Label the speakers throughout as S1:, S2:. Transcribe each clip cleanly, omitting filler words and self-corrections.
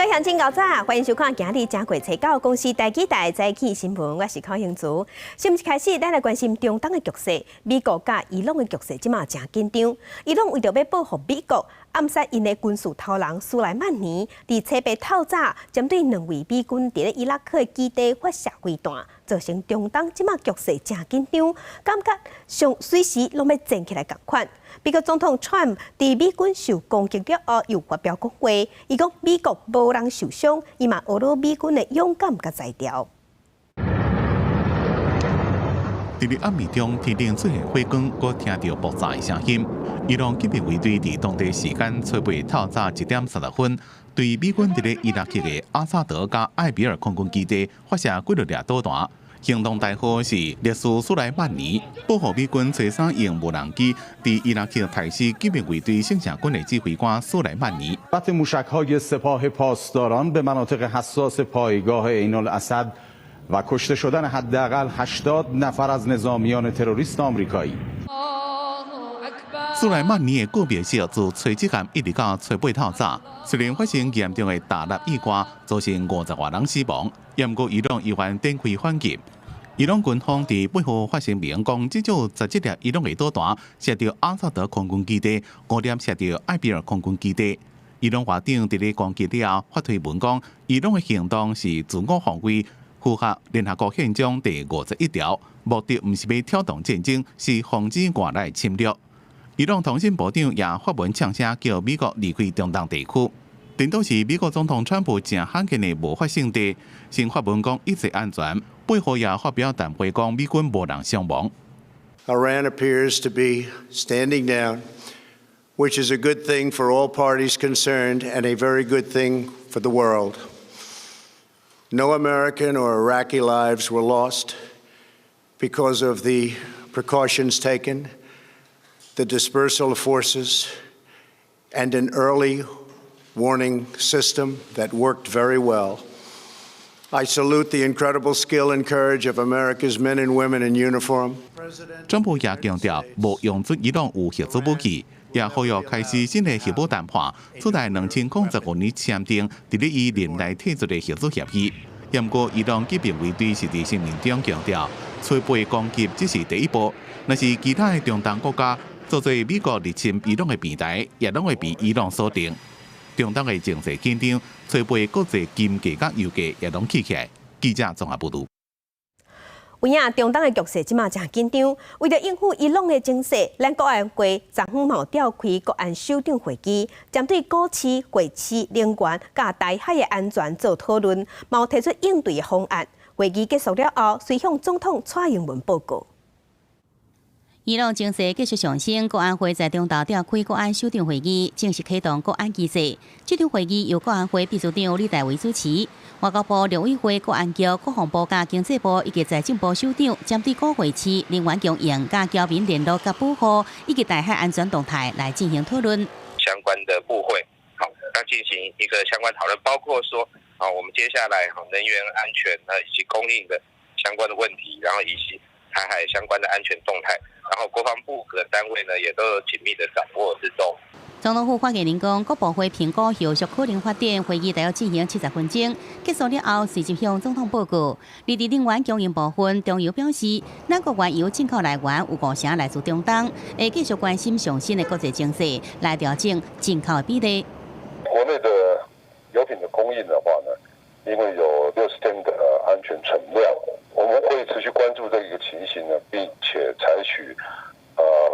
S1: 各位鄉親𠢕早，歡迎收看今日正月初九公視台語台早起新聞，我是柯興慈。新聞一開始，咱來關心中東的局勢，美國佮伊朗的局勢這馬誠緊張。伊朗為著欲報復美國暗殺𪜶的軍事頭人蘇萊曼尼，佇初八透早針對兩位美軍佇咧伊拉克的基地發射飛彈，造成中東這馬局勢誠緊張，感覺上隨時攏欲戰起來仝款。美國總統川普佇美軍受攻擊了後，又發表講話，伊講美國無人受傷，伊嘛呵咾美軍的勇敢佮才調。
S2: 佇咧暗暝中，天頂出現火光，閣聽著爆炸的聲音。伊朗革命衛隊佇當地時間初八透早1點30分，對美軍佇咧伊拉克的阿薩德佮艾比爾空軍基地發射幾落粒導彈。行動代號是烈士蘇萊曼尼，報復美軍初三用無人機佇伊拉克刣死革命衛隊聖戦軍的指揮官蘇萊曼尼。
S3: موشک‌های سپاه پاسداران به مناطق حساس پایگاه عین الاسد و کشته شدن حداقل 80 نفر از نظامیان تروریست آمریکایی.
S2: 蘇萊曼尼的告別式自初七暗一直到初八透早，雖然發生嚴重的彈落意外，造成50外人死亡，毋過伊朗依然展開反擊。伊朗軍方佇8號發聲明講，至少17粒伊朗的導彈射著阿薩德空軍基地，5粒射著艾比爾空軍基地。伊朗外長佇咧攻擊了後發推文講，伊朗的行動是自我防衛，符合聯合國憲章第51條，目的毋是欲挑動戰爭，是防止外來侵略。伊朗通訊部長也發文嗆聲，叫美國離開中東地區。顛倒是美國總統川普誠罕見的無發生地，先發文講一切安全，8號也發表談話講美軍無人傷亡。
S4: Iran appears to be standing down, which is a good thing for all parties concerned and a very good thing for the world. No American or Iraqi lives were lost because of the precautions taken, the dispersal of forces, and an early warning system that worked very well. I salute the incredible skill and courage of America's men and women in uniform.
S2: 川普也強調，無容准伊朗有核子武器，也呼籲開始新的核武談判，取代2015年簽訂佇咧伊任內退出的核子協議。毋過，伊朗革命衛隊是佇聲明中強調，初八攻擊只是第一步，若是其他的中東國家做做美國入侵伊朗的平台，也攏會被伊朗鎖定。中東的情勢緊張，初八國際金價佮油價也攏起起來。記者綜合報導。
S1: 有影中東的局勢這馬誠緊張，為著應付伊朗的情勢，咱國安會昨昏嘛召開國安首長會議，針對股市、匯市、能源佮台海的安全做討論，嘛提出應對的方案。會議結束了後，隨向總統蔡英文報告。
S5: 伊朗情勢繼續上升，國安會在中晝召開國安首長會議，正式啟動國安機制。這場會議由國安會秘書長李大維主持，外交部、陸委會、國安局、國防部佮經濟部以及財政部首長，針對股匯市、能源供應、佮僑民聯絡佮保護以及台海安全動態來進行討論。
S6: 相關的部會，好，要進行一個相關討論，包括說，啊，我們接下來能源安全呢以及供應的相關的問題，然後以及台海相關的安全動態，然後國防部各單位呢也都有緊密的掌握之中。
S5: 總統府發言人講，各部會評估後續可能發展，會議大約進行70分鐘，結束了後隨即向總統報告。而佇能源供應部分，中油表示，咱國原油進口來源有五成來自中東，會繼續關心上新的國際情勢，來調整進口的比例。
S7: 國內的油品的供應的話呢，因為有60天的安全存量，我們會持續關注這個情形呢，並且採取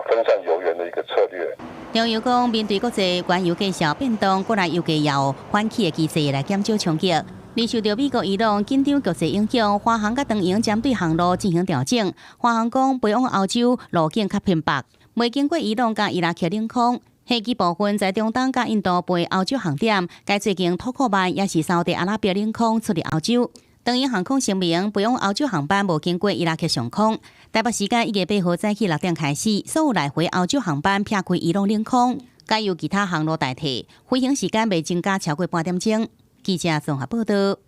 S7: 分散油源的一個策略。
S5: 中油講，面對國際原油價格變動，國內油價也有反起的機制來減少衝擊。而受著美國、伊朗緊張局勢影響，華航佮長榮針對航路進行調整。華航講，飛往歐洲路徑較偏北，袂經過伊朗佮伊拉克領空。客機部分在中東佮印度飛歐洲航點，改做經土庫曼抑是沙特阿拉伯領空出入歐洲。長榮航空聲明，飛往歐洲航班無經過伊拉克上空。台北時間1月8號早起6點開始，所有來回歐洲航班撇開伊朗領空，改由其他航路代替，飛行時間袂增加超過半點鐘。記者綜合報導。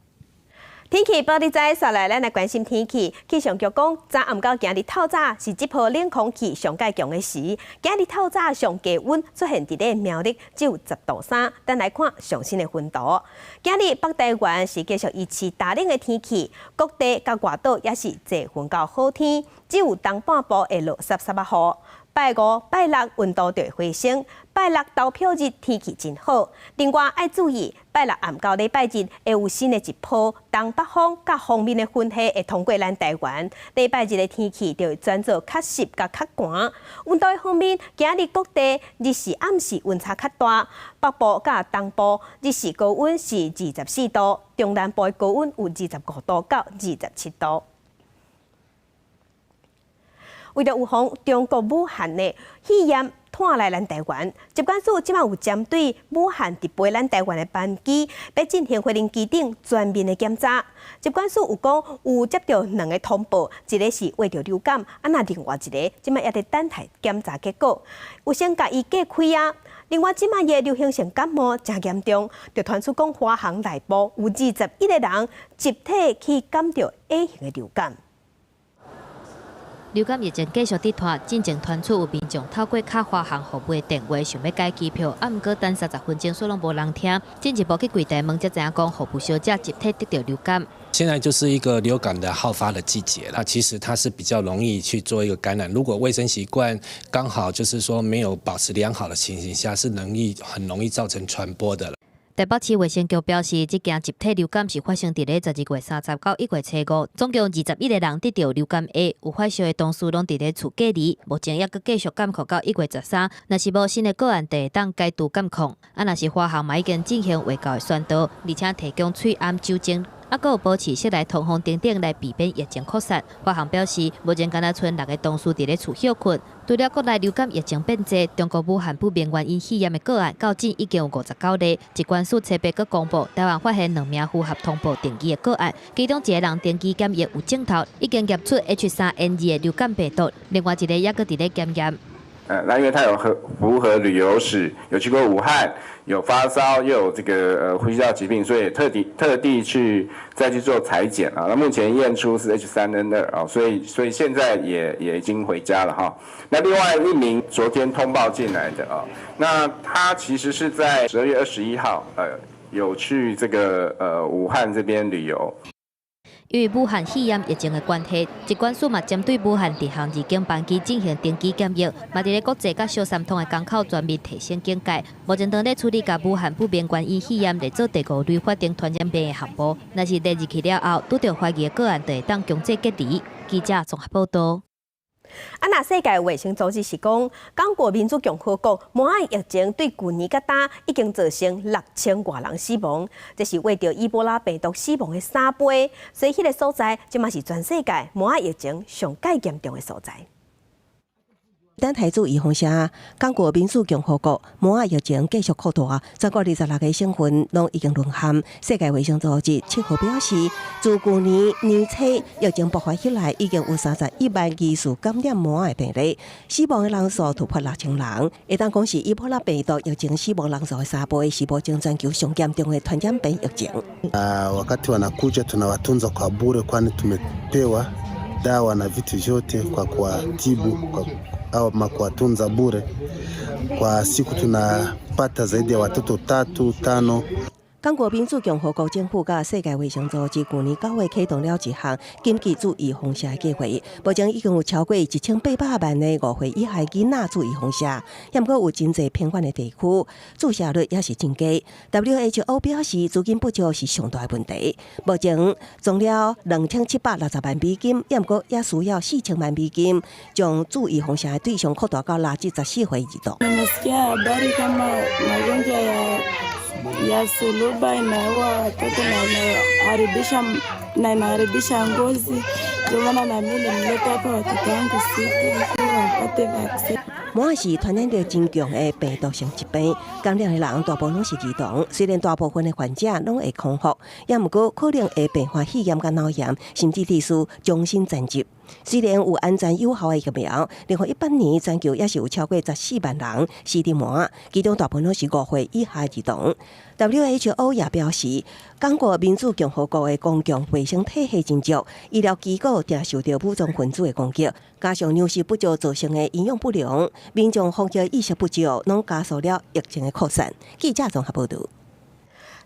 S1: 天氣報你知，紲來咱來關心天氣。氣象局講，昨暗到今日透早是這波冷空氣上蓋強的時。今日透早上低溫出現佇咧苗栗只有10度3。咱來看上新的溫度。今日北台灣是繼續維持大冷的天氣，各地佮外島也是濟雲到好天，只有東半部會落澀澀仔雨。拜五、拜六溫度就會回升，拜六投票日天氣真好。另外愛注意，拜六暗到禮拜日會有新的一波東北風佮鋒面的雲系會通過咱台灣。禮拜日的天氣就會轉做較濕佮較寒。溫度的方面，今日各地日時暗時溫差較大，北部佮東部日時高溫是24度，中南部的高溫有25度到27度。為著預防中國武漢的肺炎傳來咱台灣，疾管署這馬有針對武漢直飛咱台灣的班機，欲進行飛行機頂全面的檢查。疾管署有講有接著兩个通報，一个是患著流感，啊若另外一个這馬猶佇等待檢查結果，有先共伊隔開啊。另外，這馬的流行性感冒誠嚴重，就傳出講華航內部有21个人集體去感著 A 型的流感。
S8: 流感疫情繼續佇拖，進前傳出有民眾透過敲華航服務的電話，想欲改機票，啊，毋過等30分鐘，煞攏無人聽。進一步去櫃台問，才知影講服務小姐集體得著流感。
S9: 現在就是一個流感的好發的季節，那其實它是比較容易去做一個感染。如果衛生習慣剛好就是說沒有保持良好的情形下，是容易很容易造成傳播的。
S8: 台北市衛生局表示，這件集體流感是發生佇咧12月30到1月初5，總共21个人得著流感 A，有發燒的同事攏佇咧厝隔離，目前猶閣繼續監控到1月13。若是無新的個案，就會當解除監控。啊，若是華航嘛已經進行衛教的宣導，而且提供喙罨酒精。啊，閣有保持室內通風等等來避免疫情擴散。華航表示，目前敢若賰六个同事佇咧厝歇睏。除了國內流感疫情變濟，中國武漢不明原因肺炎的個案，到今已經有59例。疾管署初八閣公布，台灣發現兩名符合通報定義的個案，其中一个人登機檢疫有症頭，已經驗出 H3N2的流感病毒，另外一个猶閣佇咧檢驗。
S10: 那因為他有符合旅遊史，有去過武漢，有發燒，又有這個呼吸道疾病，所以特地去再去做採檢啊。那目前驗出是 H3N2啊，所以現在也已經回家了哈。那另外一名昨天通報進來的啊，那他其實是在12月21號，有去這個武漢這邊旅遊。
S8: 因為武漢肺炎疫情的關係，疾管署嘛針對武漢直航入境班機進行登機檢疫，嘛佇咧國際佮小三通的港口全面提升警戒。目前當咧處理共武漢不明原因肺炎列做第五類法定傳染病的項目，若是列入去了後，拄著懷疑的個案，就會當強制隔離。記者綜合報道。
S1: 啊，若世界衛生組織是講，剛果民主共和國麻仔疫情對舊年到今已經造成6000外人死亡，這是患著伊波拉病毒死亡的3倍，所以彼个所在，這馬是全世界麻仔疫情上蓋嚴重的所在。
S11: 等待注預防射，剛果民主共和國麻仔疫情繼續擴大，全國26个省份攏已經淪陷。世界衛生組織7號表示，自舊年年初疫情爆發以來，已經有31萬疑似感染麻仔病例，死亡的人數突破6000人，會當講是伊波拉病毒疫情死亡人數的3倍，是目前全球上嚴重的傳染病疫情。
S12: Wakati wanakuja tunawatunza kwa bure, kwani tumepewa dawa na vitu vyote kwa kuwatibu kwa ama kuwatunza bure. Kwa siku tunapata zaidi ya watoto tatu tano。
S11: 剛果民主共和國政府佮世界衛生組織舊年9月啟動了一項緊急注預防射計劃，目前已經有超過1800萬个5歲以下囡仔注預防射，毋過有真濟偏遠的地區注射率也是真低。WHO 表示資金不足是上大的問題，目前募了2760萬美金，毋過也需要4000萬美金，將注預防射的對象擴大到6至14歲兒童。
S13: Ya suluba inaua watoto na inaharibisha ngozi. Ndio maana na mimi nimleta hapa watoto wangu 6 wapate vaccine。
S11: 麻仔是傳染力真強的病毒性疾病，感染的人大部分攏是兒童，雖然大部分的患者攏會康復，也毋過可能會併發肺炎佮腦炎，甚至致使終身殘疾。雖然有安全有效的疫苗，2018年全球也是有超過14萬人死佇滿，其中大部分攏是5歲以下兒童。WHO 也表示，剛果民主共和國的公共衛生體系真弱，醫療機構定受著武裝分子的攻擊，加上糧食不足造成的營養不良，民眾防疫意識不足，攏加速了疫情的擴散。記者綜合報導。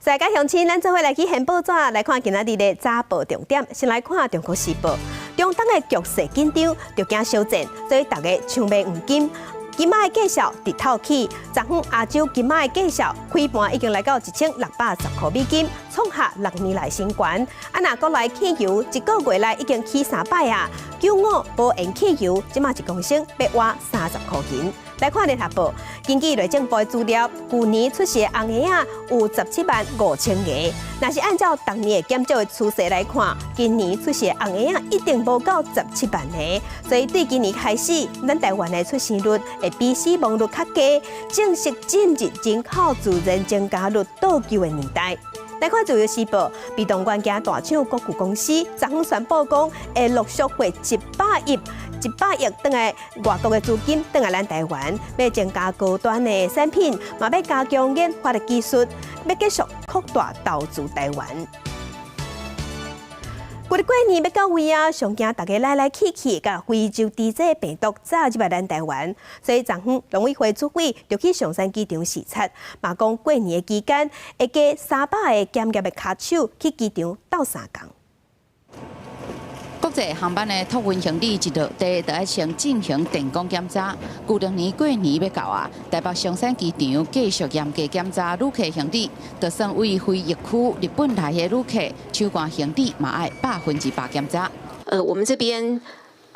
S1: 世界鄉親，咱做伙來去掀報紙來看今仔日的早報重點。先來看《中國時報》，中東的局勢緊張，就驚小戰，所以大家搶買黃金。金仔的價數直透起，昨昏亞洲金仔的價數開盤已經來到1610塊美金，創下6年來新高。啊，若國內汽油一個月來已經起三擺啊，95無鉛汽油這馬1公升欲倚30塊銀。來看聯合報，根據內政部的資料，舊年出世的紅嬰仔有17萬5千個。若是按照逐年的減少的趨勢來看，今年出世的紅嬰仔一定無夠17萬個。所以對今年開始，咱台灣的出生率會比死亡率較低，正式進入人口自然增加率倒計的年代。來看自由時報，被動元件大廠谷歌公司昨昏宣布講，會陸續匯100億。100億轉來外國的資金轉來咱台灣，欲增加高端的產品，嘛欲加強研發的技術，欲繼續擴大投資台灣。舊曆過年欲到位啊，上驚大家來來去去，共非洲豬瘟病毒走入來咱台灣，所以昨昏農委會主委就去松山機場視察，嘛講過年的期間會加300个檢驗的跤手去機場鬥相共。
S14: 國際航班的託運行李一落地，就愛先進行電光檢查。舊曆年過年欲到啊，台北松山機場繼續嚴格檢查旅客行李，就算為非疫區日本來的旅客，手攜行李嘛愛100%檢查。
S15: 我們這邊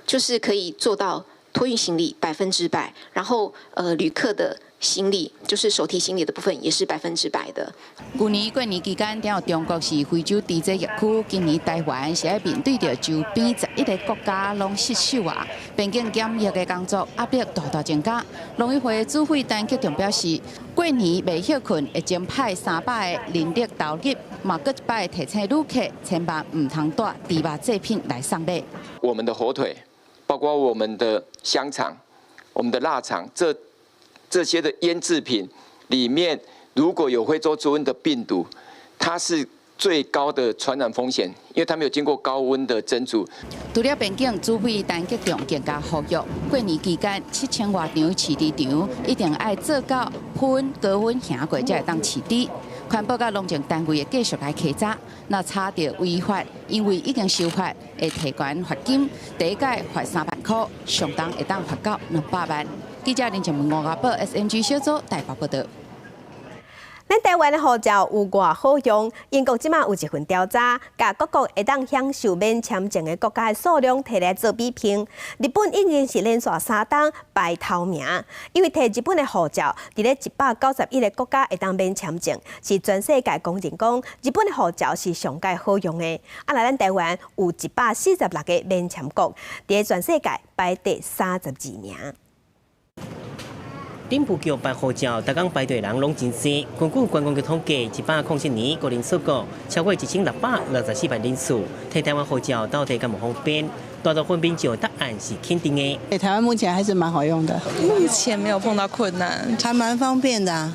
S15: 就是可以做到托運行李100%，然後旅客的行李就是手提行李的部分也是100%的。
S14: 舊年過年期間，除中國是非洲豬瘟疫區，今年台灣是愛面對著周邊11個國家攏失守啊，邊境檢疫的工作壓力大大增加。農委會主委陳吉仲表示，過年袂歇睏，會增派300個人力投入，嘛閣一擺提醒旅客千萬毋通帶豬肉製品來送禮。
S16: 我們的火腿，包括我們的香腸、我們的臘腸，這些的醃製品裡面，如果有非洲豬瘟的病毒，它是最高的傳染風險，因為它沒有經過高溫的蒸煮。
S14: 除了邊境，主委陳吉仲更加呼籲，過年期間7000外場飼豬場一定愛做到噴高溫行過才會當飼豬。環保佮農政單位會繼續來稽查，若查著違法，因為已經修法，會提懸罰金，第一屆罰3萬塊，上重會當罰到200萬。記者林靜文、吳家寶 SMG 小組台北報導。
S1: 咱台灣的護照有偌好用？英國這馬有一份調查，共各國會當享受免簽證的國家的數量提來做比拼。日本已經是連續三冬排頭名，因為提日本的護照，佇咧191個國家會當免簽證，是全世界公認講日本的護照是上蓋好用的。啊，若咱台灣有146個免簽國，佇咧全世界排第32名。
S17: 頂部局辦護照，逐工排隊人攏真濟。根據觀光局統計，107年個人出國超過1664萬人次，提台灣護照到底敢有方便？大部分民眾答案是肯定的。
S18: 台灣目前還是蠻好用的，
S19: 目前沒有碰到困難，
S20: 還蠻方便的。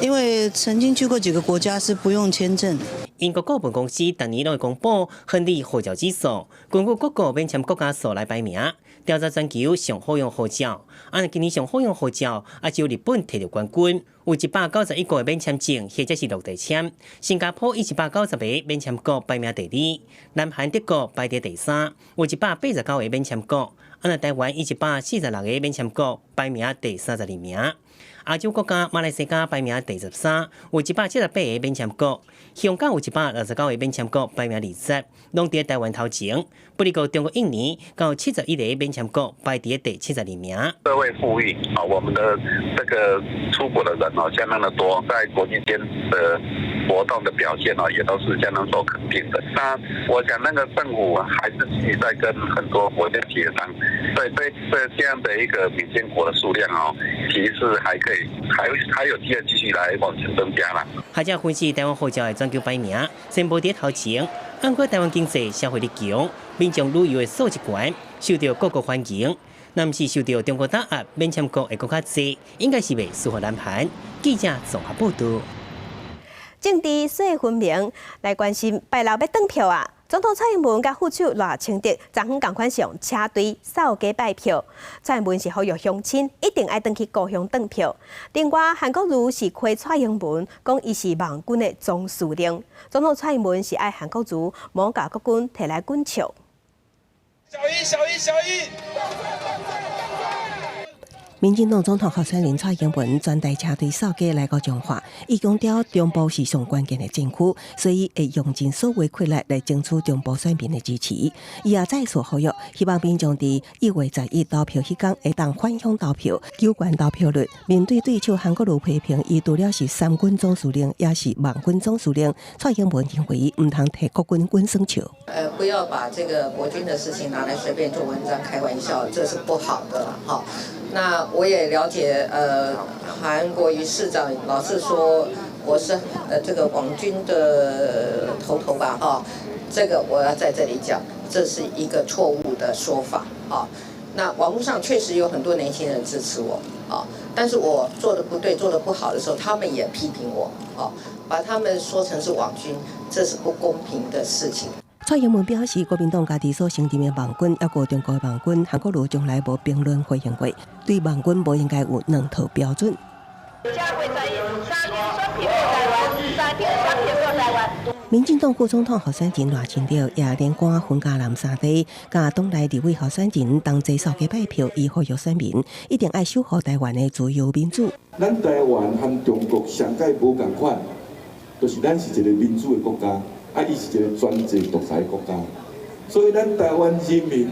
S20: 因為曾經去過幾個國家是不用簽證。
S17: 英國顧問公司逐年攏會公布亨利護照指數，根據各國免簽國家數來排名，調查全球上好用護照。啊，今年上好用護照，啊，只有日本提著冠軍，有191個免簽證或者是落地簽。新加坡190個免簽國排名第二，南韓、德國排佇第三，有189個免簽國。啊，若台灣146個免簽國排名第32名。亞洲國家馬來西亞排名第13，有178個免簽國；香港有169個免簽國，排名20，攏佇台灣頭前。不過中國印尼有71個免簽國，排佇第72名。
S21: 社會富裕啊，我們的這個出國的人啊，相當的多，在國際間的活動的表現哦，也都是相當受肯定的。那我想那個政府還是繼續在跟很多國家協商，對對對，這樣的一個免簽國的數量哦，其實還可以，還有機會繼續來往前增加啦。
S17: 學者分析台灣護照的全球排名，宣布佇頭前，按過台灣經濟消費力強，民眾旅遊的素質懸，受著各國歡迎。若毋是受著中國打壓，免簽國會閣較濟，應該是袂輸予南韓。記者綜合報導。
S1: 政治說分明，來關心拜六欲轉票啊！總統蔡英文佮副手賴清德昨昏仝款上車隊掃街拜票。蔡英文是呼籲鄉親一定愛轉去故鄉轉票。另外，韓國瑜是批蔡英文，講伊是網軍的總司令。總統蔡英文是愛韓國瑜莫共國軍提來滾笑。
S22: 小英，小英，小英。
S11: 民進黨總統候選人蔡英文全台車隊掃街來到彰化，伊強調中部是上關鍵的戰區，所以會用盡所有氣力來爭取中部選民的支持。伊也再次呼籲，希望民眾佇1月11投票彼工會當返鄉投票，糾懸投票率。面對對手韓國瑜批評，伊除了是三軍總司令，也是網軍總司令。蔡英文認為毋通提國軍滾耍笑。
S23: 不要把這個國軍的事情拿來隨便做文章、開玩笑，這是不好的哈。那我也了解，韓國瑜市長老是說我是這個網軍的頭頭吧，哈，這個我要在這裡講，這是一個錯誤的說法，啊。那網絡上確實有很多年輕人支持我，啊，但是我做的不對、做的不好的時候，他們也批評我，啊，把他們說成是網軍，這是不公平的事情。
S11: 蔡英文表示，國民黨家己所成立的網軍，抑閣中國的網軍，韓國瑜從來無評論回應過，對網軍無應該有兩套標準。
S24: 三票台灣，三票三票台灣。
S11: 民進黨副總統候選人賴清德也連貫分嘉南三地，佮黨內立委候選人同齊掃街拜票，伊呼籲選民一定愛守護台灣的自由民主。
S25: 咱台灣和中國上蓋無仝款，就是咱是一個民主的國家。啊！伊是一個專制獨裁國家，所以咱台灣人民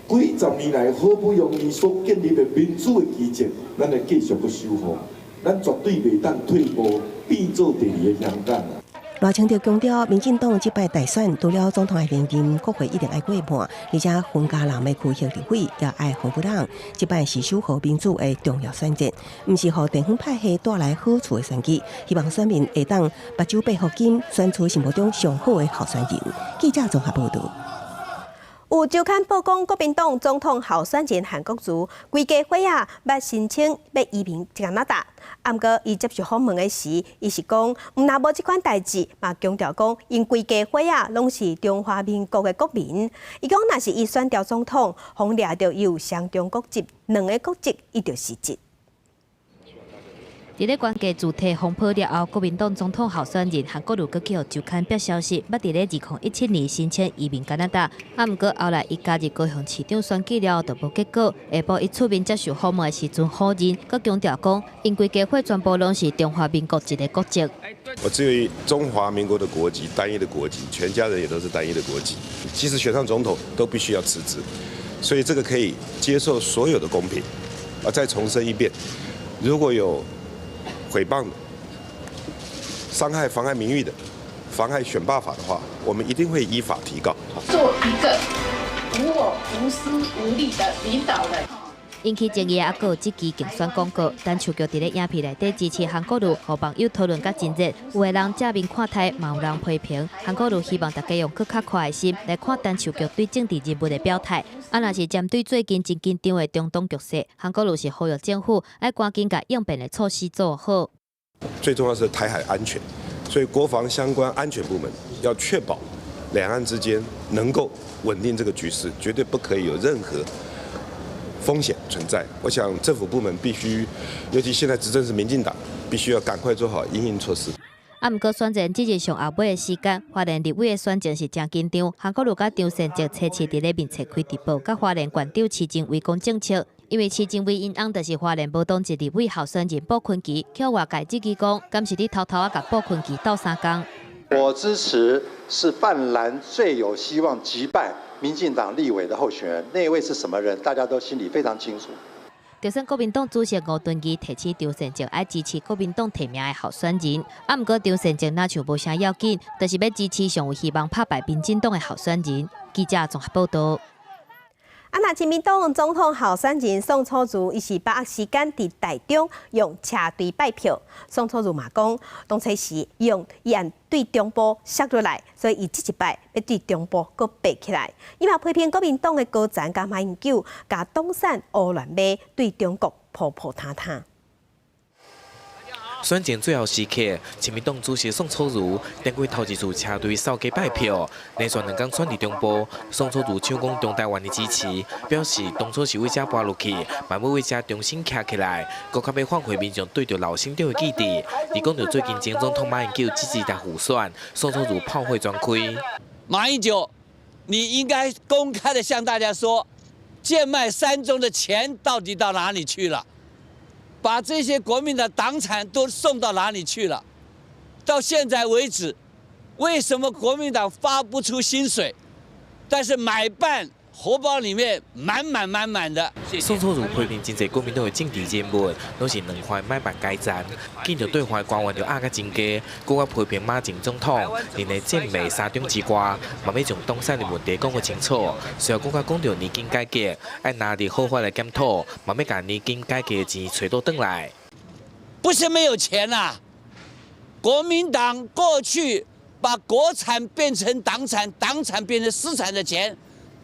S25: 幾十年來好不容易所建立的民主的基礎，咱會繼續閣守護，咱絕對袂當退步，變做第二个香港。
S11: 賴清德強調，民進黨這擺大選，除了總統愛連任，國會一定愛過半，而且雲嘉南的區域立委也愛予予人。這擺是守護民主的重要選戰，毋是予地方派系帶來好處的選舉。希望選民會當目睭閉予緊，選出心目中上好的候選人。記者綜合報導。
S1: 有週刊報講，國民黨總統候選人韓國瑜規家伙仔欲申請欲移民加拿大，毋過伊接受訪問的時，伊是講，毋若無這款代誌，嘛強調講，𪜶規家伙仔攏是中華民國的國民。伊講，若是伊選著總統，予掠著伊有雙重國籍，兩个國籍，伊就辭職。
S8: 佇咧懸架自提風波了後，國民黨總統候選人韓國瑜閣去予週刊爆消息，捌佇咧2017年申請移民加拿大，啊，毋過後來伊加入高雄市長選舉了後就無結果。下晡伊出面接受訪問的時陣否認，閣強調講，𪜶規家伙全部攏是中華民國一个國籍。
S26: 我只有中華民國的國籍，單一的國籍，全家人也都是單一的國籍。即使選上總統，都必須要辭職，所以這個可以接受所有的公平。啊，再重申一遍，如果有誹謗的、傷害、妨礙名譽的、妨礙選罷法的話，我們一定會依法提告。
S24: 做一個無我、無私、無利的領導人。
S8: 引起爭議，猶閣有這支競選廣告，陳秋菊佇咧影片內底支持韓國瑜，予網友討論甲真熱。有的人正面看待，嘛有人批評。韓國瑜希望大家用閣較寬的心來看陳秋菊對政治人物的表態。啊，若是針對最近真緊張的中東局勢，韓國瑜是呼籲政府愛趕緊共應變的措施做好。
S26: 最重要是台海安全，所以國防相關安全部門要確保兩岸之間能夠穩定這個局勢，絕對不可以有任何風險存在。我想政府部門必須，尤其現在執政是民進黨，必須要趕快做好因應措施。
S8: 啊，毋過選戰只是上後尾的時間，花蓮立委的選情是誠緊張。韓國瑜佮張善政初次佇咧面冊開直播，佮花蓮縣長徐榛蔚講政策。因為徐榛蔚𪜶翁就是花蓮無黨籍立委候選人傅崐萁，予外界質疑講，敢是咧偷偷仔共傅崐萁鬥相共。
S27: 我支持是泛藍最有希望擊敗民進黨立委的候選人，那位是什麼人？大家都心裡非常清楚。
S8: 就算國民黨主席吳敦義提醒張善政愛支持國民黨提名的候選人，啊，毋過張善政若像無啥要緊，就是欲支持上有希望拍敗民進黨的候選人。記者綜合報道。
S1: 啊，若親民黨總統候選人宋楚瑜，伊是把握時間佇台中用車隊拜票。宋楚瑜嘛講，當初時用伊按對中部摔落來，所以伊這一擺欲對中部閣爬起來。伊嘛批評國民黨的高層佮馬英九，共黨產烏亂賣，對中國鋪鋪沓沓。
S2: 選戰最後時刻，親民黨主席宋楚瑜頂過頭一次車隊掃街拜票，連續兩工竄佇中部。宋楚瑜搶講中台灣的支持，表示當初是為遮跋落去，嘛欲為遮重新徛起來，閣較欲挽回民眾對著老省長的記憶。而講著最近前總統馬英九支持台輔選，宋楚瑜炮火專開。
S3: 馬英九，你應該公開的向大家說，賤賣三中的錢到底到哪裡去了？把這些國民的黨產都送到哪裡去了？到現在為止，為什麼國民黨發不出薪水，但是買辦荷包裡面滿滿滿滿的？
S2: 宋楚瑜批評真濟國民黨的政治人物，攏是兩岸買辦階層，見著對岸官員就壓甲真低，閣較批評馬前總統，連個賤賣三中之外，嘛欲將黨產的問題講個清楚。隨後閣較講著年金改革，愛拿佇好法來檢討，嘛欲共年金改革的錢揣倒轉來。
S3: 不是沒有錢啊！國民黨過去把國產變成黨產，黨產變成私產的錢，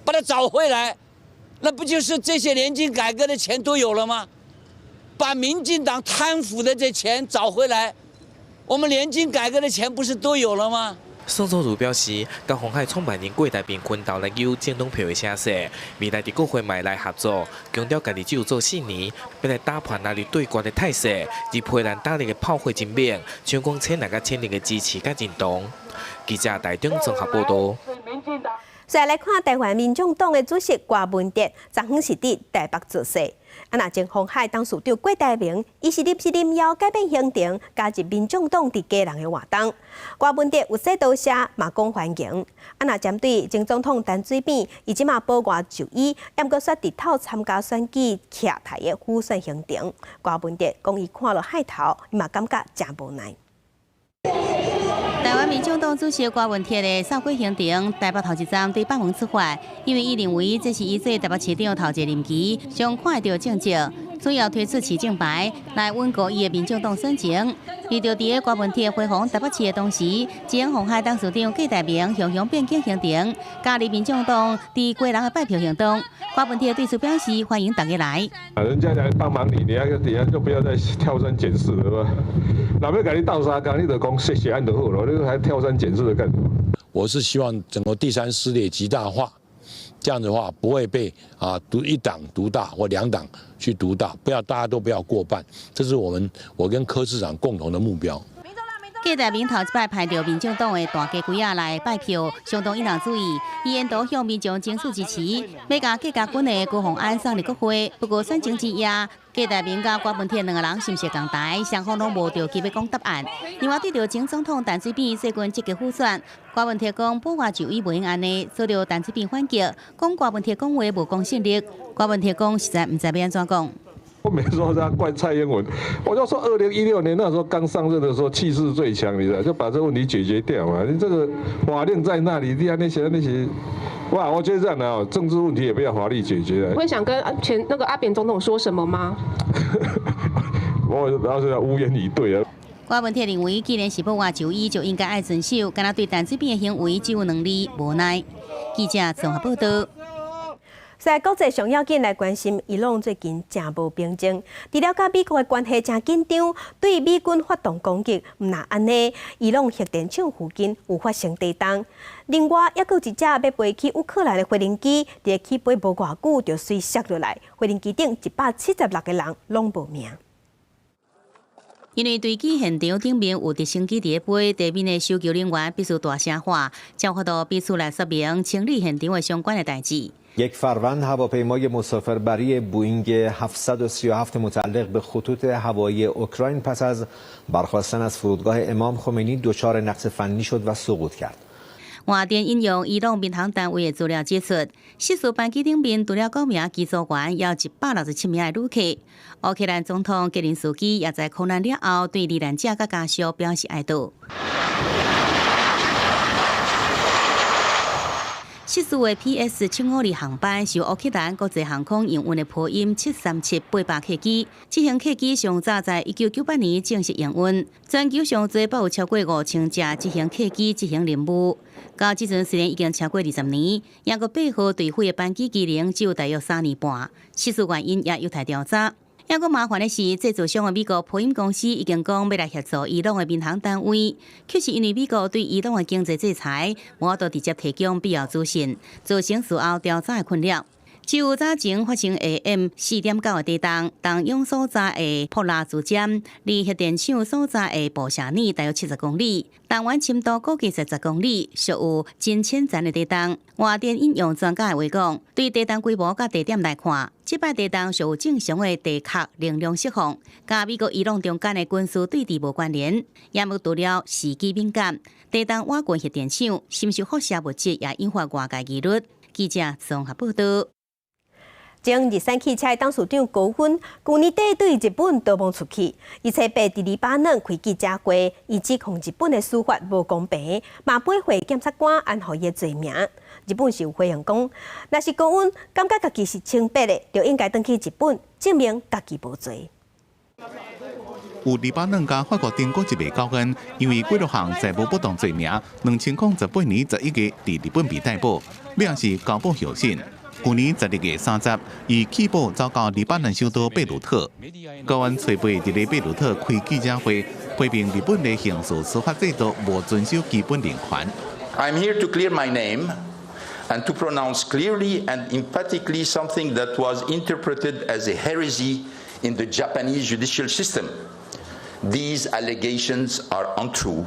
S3: 把它找回來，那不就是這些年金改革的錢都有了嗎？把民進黨貪腐的這錢找回來，我們年金改革的錢不是都有了嗎？
S2: 宋楚瑜表示，佮鴻海創辦人郭台銘分頭來搝政黨票的聲勢，未來佇國會嘛會來合作，強調家己只有做四年，欲來打破藍綠對決的態勢，而批蘭打力的炮火真猛，搶講淺藍佮淺綠的支持佮認同。記者台中綜合報道。
S1: 再來看台灣民眾黨的主席郭文哲，昨昏是佇台北造勢。啊，若前鴻海董事長郭台銘，伊是臨時臨要改變行程，加入民眾黨佇基隆的活動。郭文哲有說多謝，嘛講歡迎。啊，若針對前總統陳水扁，伊這馬保外就醫，毋過煞日頭參加選舉徛台的輔選行程。郭文哲講伊看著海頭，伊嘛感覺誠無奈。
S4: 台灣民眾黨主席郭文鐵的掃街行程，台北頭一站對北門出發，因為伊認為這是伊做台北市長頭一個任期，上看得著政績，主要推出市政牌來穩固伊的民眾黨選情。而就佇郭文鐵回訪台北市的同時，前鴻海董事長郭台銘雄雄變更行程，加入民眾黨佇基隆的拜票行動。郭文鐵對此表示歡迎大家來。
S25: 啊，人家來幫忙你，你還底下就不要再挑三揀四了吧？若欲共你鬥相共，你就講謝謝按就好了，你還挑三揀四的幹什麼？
S5: 我是希望整個第三勢力極大化，這樣的話不會被獨一黨獨大或兩黨去獨大，不要大家都不要過半，這是我們我跟柯市長共同的目標。
S4: 郭台銘頭一擺排著民眾黨的大家櫃仔來拜票，相當引人注意。伊沿途向民眾爭取支持，欲共郭家軍的高虹安送入國會。不過選情之夜，郭台銘佮郭文鐵兩个人是毋是仝台，雙方攏無著急欲講答案。另外對著前總統陳水扁最近積極輔選，郭文鐵講保外就醫袂用按呢，遭著陳水扁反擊，講郭文鐵講話無公信力。郭文鐵講實在毋知欲按怎講。
S25: 我沒說他怪蔡英文，我就說2016年那時候剛上任的時候氣勢最強，你知道，就把這個問題解決掉嘛。你這個法令在那裡，你看那些那些，哇，我覺得這樣的哦，政治問題也不要法律解決。
S15: 會想跟前那個阿扁總統說什麼嗎？
S25: 我然後是無言以對啊。
S4: 郭文鐵認為，既然是保外就醫，就應該愛遵守，敢若對陳水扁的行為只有兩字無奈。記者綜合報道。
S1: 在國際上要緊來關心，伊朗最近誠無平靜，除了佮美國的關係誠緊張，對美軍發動攻擊，毋但按呢，伊朗核電廠附近有發生地動。另外，猶閣有一架欲飛去烏克蘭的飛行機，佇起飛無偌久就隨摔落來，飛行機頂176個人攏無命。
S4: 因為墜機現場頂面有直升機佇咧飛，地面的搜救人員必須大聲喊，才有法度彼此來說明清理現場的相關的代誌。
S6: یک فروند هواپیمای مسافربری بوئینگ 737 متعلق به خطوط هوایی اوکراین پس از برخاستن از فرودگاه امام خمینی دچار نقص فنی شد و سقوط کرد.
S4: 外電引用伊朗民航單位的資料指出，失事班機頂面除了九名機組員，猶167名的旅客。烏克蘭總統澤連斯基也在空難了後，對罹難者佮家屬表示哀悼。失事的 PS 752航班是由烏克蘭國際航空營運的波音737-800客機，這型客機上早在1998年正式營運，全球上濟閣有超過5000架這型客機執行任務。到這陣雖然已經超過20年，猶閣八號墜毀的班機機齡只有大約3年半，失事原因也有待調查。猶閣麻煩的是，製造商的美國波音公司已經講欲來協助伊朗的民航單位，卻是因為美國對伊朗的經濟制裁，無法度直接提供必要資訊，造成事後調查的困擾。只有早前發生 AM 4.9的地動，動湧所在的朴拉茲站，離核電廠所在的布什爾大約70公里，彈丸深度估計是10公里，屬有真淺層的地動。外電引用專家的話講，對地動規模佮地點來看，這擺地動屬有正常的地殼能量釋放，佮美國伊朗中間的軍事對峙無關聯。也無除了時機敏感，地動倚近核電廠，是毋是輻射物質也引發外界疑慮？記者綜合報道。
S1: 前日產汽車董事長高恩，舊年底對日本逃亡出去，伊初八佇黎巴嫩開記者會，伊指控日本的司法無公平，嘛背回檢察官按予伊的罪名。日本是有回應講，若是高恩感覺家己是清白的，就應該轉去日本證明家己無罪。
S7: 有黎巴嫩佮法國中國籍的高恩，因為幾落項債務不當罪名，2018年11月佇日本被逮捕，尾是交保候審。舊年12月30，伊起步走到黎巴嫩首都貝魯特。高恩初八佇咧貝魯特開記者會，批評日本的刑事司法制度無遵守基本人權。
S9: I'm here to clear my name and to pronounce clearly and emphatically something that was interpreted as a heresy in the Japanese judicial system. These allegations are untrue,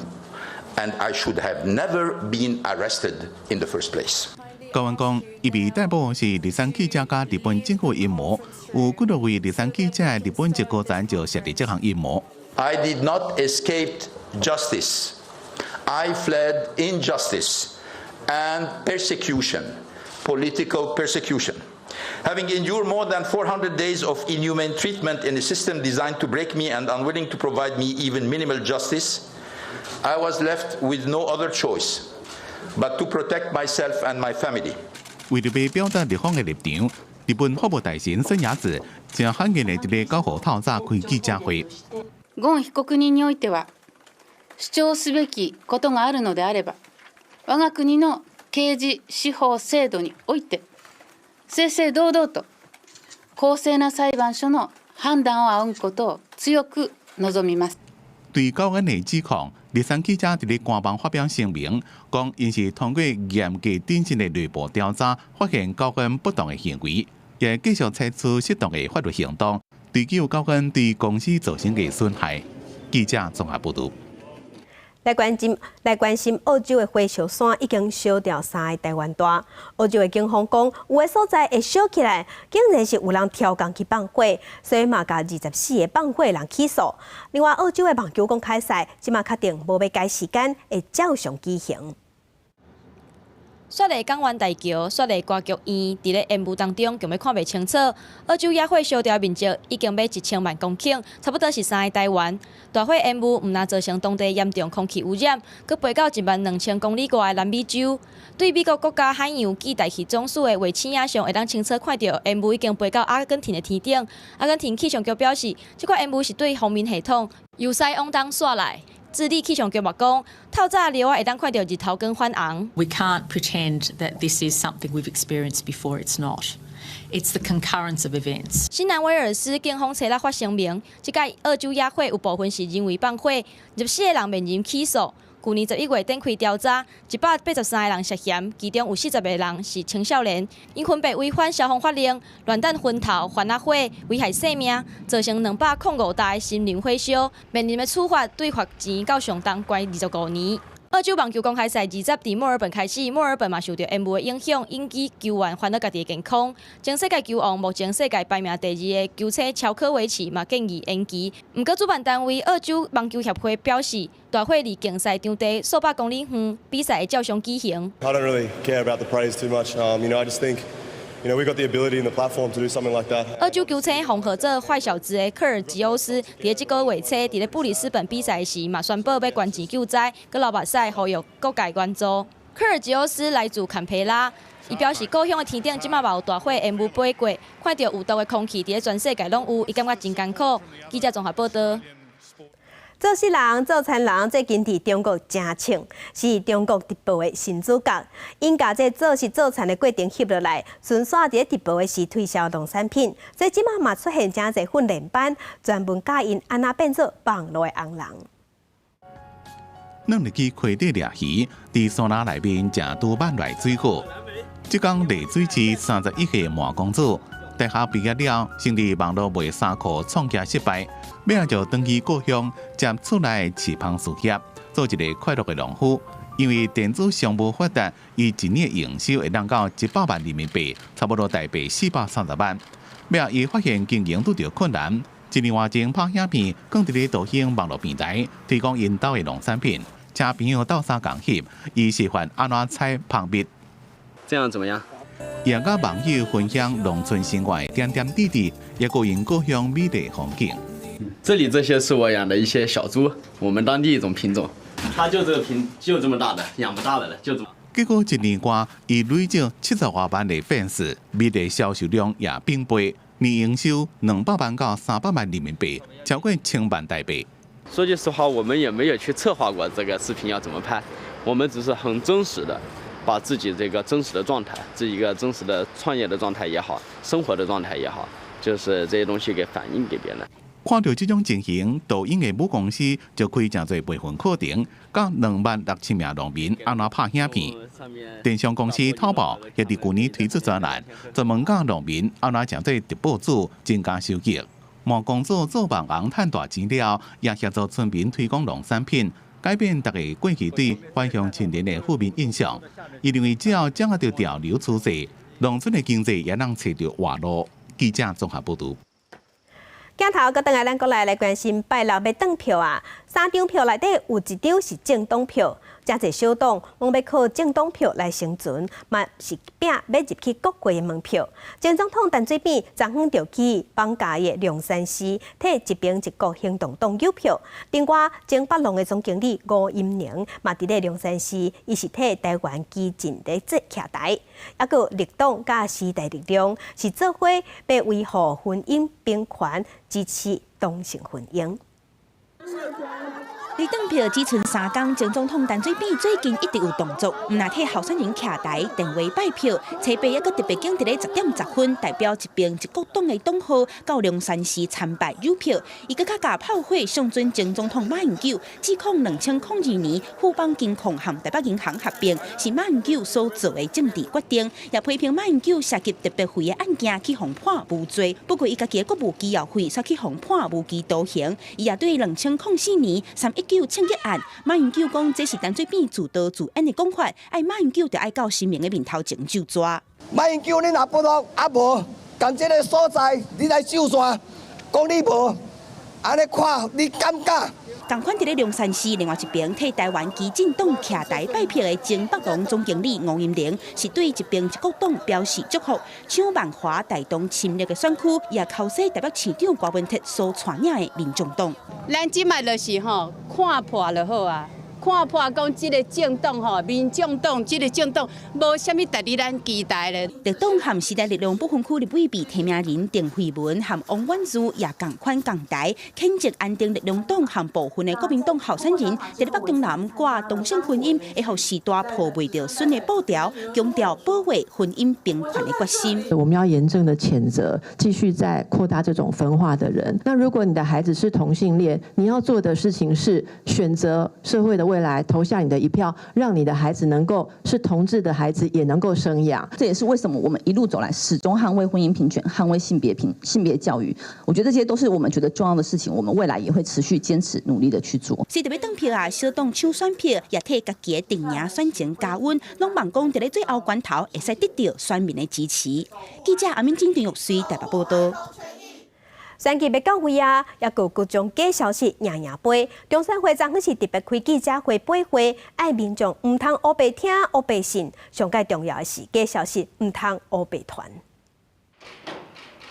S9: and I should have never been arrested in the first place.
S7: 高恩講，伊被逮捕是日產汽車佮日本政府陰謀，有幾多位日產汽車的日本籍高層就涉佇這項陰謀。
S9: I did not escape justice. I fled injustice and persecution, political persecution. Having endured more than 400 days of inhumane treatment in a system designed to break me and unwilling to provide me even minimal justice, I was left with no other choice but to protect myself and my family.
S7: 為著欲表達日方的立場，日本法務大臣森雅子誠罕見的佇咧9號透早開記者會。
S10: ゴン被告人においては、主張すべきことがあるのであれば、我が国の刑事司法制度において、正々堂々と公正な裁判所の判断を仰ぐことを強く望みます。
S7: 對高恩的指控，日產汽車佇咧官網發表聲明，講𪜶是通過嚴格謹慎的內部調查，發現高恩不當的行為，也繼續採取適當的法律行動，追究高恩對公司造成的損害。記者綜合報導。
S1: 來關心澳洲的火燒山已經燒掉三个台灣大。澳洲的警方講，有的所在會燒起來，竟然是有人刁工去放火，所以嘛共24個放火人起訴。另外，澳洲的網球公開賽，這馬確定無欲改時間，會照常舉行。
S8: 雪梨港灣大橋、雪梨歌劇院，佇咧煙霧當中，強欲看袂清楚。澳洲野火燒掉面積已經欲1000萬公頃，差不多是三個台灣。大火煙霧毋但造成當地嚴重空氣污染，閣飛到1萬2000公里外的南美洲。對美國國家海洋暨大氣總署的衛星影像，會當清楚看著煙霧已經飛到阿根廷的天頂。阿根廷氣象局表示，這款煙霧是對鋒面系統由西往東紲來。智利氣象局嘛講，透早落會當看著日頭光反紅。
S12: We can't pretend that this is something we've experienced before. It's not. It's the concurrence of events.
S8: 新南威爾斯警方初六發聲明，這擺澳洲野火有部分是人為放火，24個人面臨起訴。舊年11月展開調查，183個人涉嫌，其中有40個人是青少年，𪜶分別違反消防法令、亂彈焚頭、番仔火、危害生命，造成205石森林火燒，面臨的處罰對罰錢到上重關25年。
S13: 澳洲網球公開賽20佇墨爾本開始，墨爾本嘛受著煙霧的影響，引起球員煩惱家己的健康。前世界球王，目前世界排名第二的球星喬科維奇嘛建議延期。毋過主辦單位澳洲網球協會表示，大火佇競賽場地數百公里遠，比賽會照常舉行。
S14: I don't really care about the praise too much. I just think we got the ability and the platform to do something like that.
S13: 澳洲球星封號做壞小子的科爾吉歐斯，佇咧這個月初佇咧布里斯本比賽時，嘛宣布欲捐錢救災，閣流目屎呼籲各界援助。科爾吉歐斯來自坎培拉，伊表示故鄉的天頂這馬嘛有大火煙霧飛過，看著有毒的空氣佇咧全世界攏有，伊感覺真艱苦。記者綜合報導。
S1: 做穡人、做田人，最近佇中國誠衝，是中國直播的新主角。𪜶共這做穡做田的過程翕落來，順紲佇咧直播的時推銷農產品。所以這馬嘛出現誠濟訓練班，專門教𪜶按怎變做網路的紅人。
S7: 兩日去溪底掠魚，佇山林內面食拄挽來水果。浙江麗水市31歲馬公子，大學畢業了，先佇網路賣衫褲創業失敗，尾仔就轉去故鄉接厝內飼蜂事業，做一个快樂的農夫。因為電子商務發達，伊一年營收會當到100萬人民幣，差不多台幣430萬。尾仔伊發現經營拄著困難，一年外前拍影片，放佇咧抖音網路平台推廣𪜶兜的農產品，請朋友鬥相共翕，伊示範按怎採蜂蜜。
S16: 這樣怎麼樣？
S7: 也佮網友分享農村生活的點點滴滴，也閣𪜶故鄉美麗風景。
S16: 這裡這些是我養的一些小豬，我們當地一種品種。它就這個品，就這麼大的，養不大的了，就這麼。
S7: 結果一年外，伊累積70外萬的粉絲，蜜的銷售量也變倍，年營收200萬到300萬人民幣，超過1000萬台幣。
S16: 說句實話，我們也沒有去策劃過這個視頻要怎麼拍，我們只是很真實的把自己這個真實的狀態，這一個真實的創業的狀態也好，生活的狀態也好，就是這些東西給反映給別人。
S7: 看著這種情形，抖音的母公司就開誠濟培訓課程，教2萬6千名農民按怎拍影片。電商公司淘寶也佇舊年推出專欄，專門教農民按怎成做直播主，增加收益。馬公子做網紅賺大錢了，也協助村民推廣農產品，改變大家過去對返鄉青年的負面印象。伊認為只要掌握著潮流趨勢，農村的經濟也能揣著活路。記者綜合報導。
S1: 鏡頭閣轉來，咱國內來關心拜六欲轉票啊！三張票內底有一張是政黨票，誠濟小黨攏欲靠政黨票來生存，嘛是拚欲入去國會的門票。前總統陳水扁昨昏就去放假的龍山寺，替一平一國行動黨郵票。另外，前北龍的總經理吳音寧嘛佇咧龍山寺，伊是替台灣基進咧做徛台。猶閣綠黨佮時代力量是做伙欲維護婚姻平權，支持同性婚姻。
S18: 離轉票只賰3工，前總統陳水扁最近一直有動作，毋但替候選人徛台電話拜票，初八猶閣特別揀佇咧10點10分，代表一平一國黨的黨號到龍山寺參拜郵票。伊閣較共炮火相準前總統馬英九，指控2002年富邦金控和台北銀行合併是馬英九所做的政治決定，也批評馬英九涉及特別費的案件去予判無罪。不過伊家己的國務機要費卻去予判無期徒刑。伊也對2004年319槍擊案，馬英九講這是陳水扁自導自演的講法，愛馬英九著愛到神明的面頭前就跩。
S19: 馬英九，你若不服，啊無，仝這个所在，你來就跩，講你無，按呢看你敢毋敢？
S18: 仝款佇咧龍山寺，另外一爿替台灣基進黨徛台拜票的前北農總經理吳音寧，是對一平一國黨表示祝福，搶萬華大同深綠的選區，也口說台北市長柯文哲所帶領的民眾黨。
S10: 咱這擺就是吼看破就好啊，看破講這个政黨吼，民眾黨這个政黨無啥物值得咱期待咧。
S18: 綠黨和時代力量不分區立委被提名人鄭慧文和王婉諭也仝款仝台，譴責安定力量黨和部分的國民黨候選人，佇咧北中南掛同性婚姻，會予時代破袂著新的布條，強調保衛婚姻平權的決心。
S20: 我們要嚴正的譴責，繼續在擴大這種分化的人。那如果你的孩子是同性戀，你要做的事情是選擇社會的未來。未來投下你的一票，讓你的孩子能夠是同志的孩子，也能夠生養。
S11: 這也是為什麼我們一路走來始終捍衛婚姻平權、捍衛性別教育。我覺得這些都是我們覺得重要的事情，我們未來也會持續堅持努力的去做。
S18: 雖著欲轉票啊，小黨搶選票，也替家己的陣營選情加溫，攏望講佇咧最後關頭會使得著選民的支持。記者阿敏金陳玉穗台北報道。
S1: 選舉欲到位啊，猶閣有各種假消息營營飛。中選會昨昏是特別開記者會掰話，愛民眾毋通烏白聽烏白信，上蓋重要的是假消息毋通烏白傳。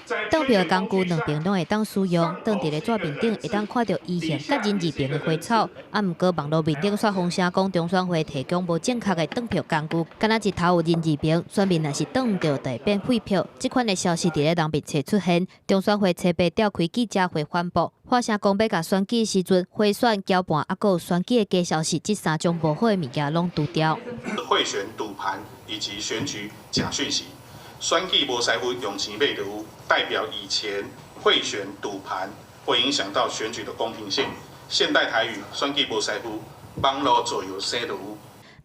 S8: 轉票的工具兩爿攏會當使用，囥佇咧紙面頂會當看著移形佮人字爿的花草。啊，毋過網路面頂煞風聲講中選會提供無正確的轉票工具，敢若一頭有人字爿，選民若是轉毋著，就會變廢票。這款的消息佇咧人面冊出現，中選會初八召開記者會反駁，發聲講欲共選舉時陣賄選攪拌，啊，閣有選舉的假消息，這三種無好的物件攏除掉。
S17: 賄選、賭盤以及選舉假訊息。選舉無師傅用錢買就有，代表以前賄選賭盤會影響到選舉的公平性。現代台語選舉無師傅，網路造謠生就有。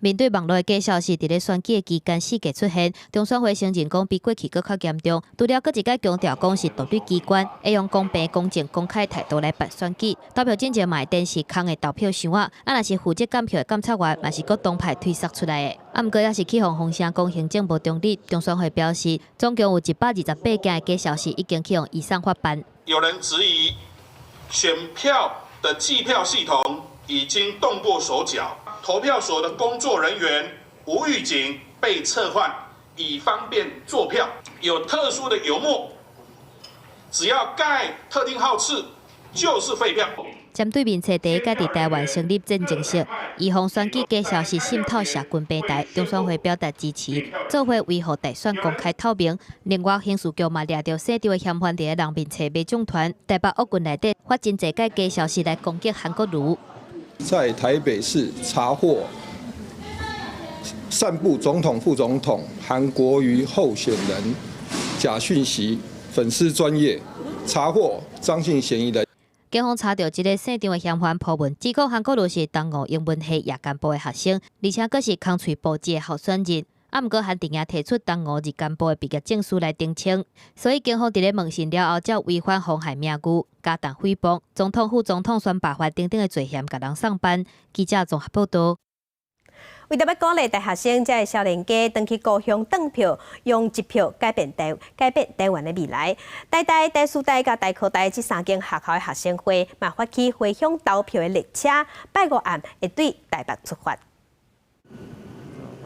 S8: 面對網路的假消息，佇咧選舉的期間四界出現，中選會承認講比過去閣較嚴重。除了閣一擺強調講是獨立機關，會用公平、公正、公開態度來辦選舉。投票進前嘛會展示空的投票箱仔，啊，若是負責監票的監察員，嘛是各黨派推捒出來的。啊，毋過猶是去予風聲講行政無中立。中選會表示，總共有128件的假消息已經去予移送法辦。
S17: 有人質疑選票的計票系統已經動過手腳。投票所的工作人員無預警被撤換，以方便作票。有特殊的油墨，只要蓋特定號次，就是廢票。
S8: 針對面冊第一屆佇台灣成立戰情室，預防選舉假消息滲透社群平台，中選會表達支持，做伙維護大選公開透明。另外，刑事局嘛掠著姓張的嫌犯佇咧人面冊馬眾團，台北惡棍內底發真濟個假消息來攻擊韓國瑜。
S21: 在台北市查獲散布總統、副總統韓國瑜候選人假訊息，粉絲專頁查獲張姓嫌疑人。
S8: 警方查著這个姓張的嫌犯鋪文，指控韓國瑜是東吳英文系夜間部的學生，而且閣是空喙部籍的候選人。啊，毋過韓陣營提出東吳日間部的畢業證書來澄清，所以警方佇咧問訊了後，才違反妨害名譽、加重誹謗、總統、副總統選罷法等等的罪嫌，共人送辦。記者綜合報導。
S1: 為著欲鼓勵大學生這个少年家轉去故鄉轉票，用一票改變台灣的未來。台大、台師大佮台科大這三間學校的學生會嘛發起回鄉投票的列車，拜五暗會對台北出發。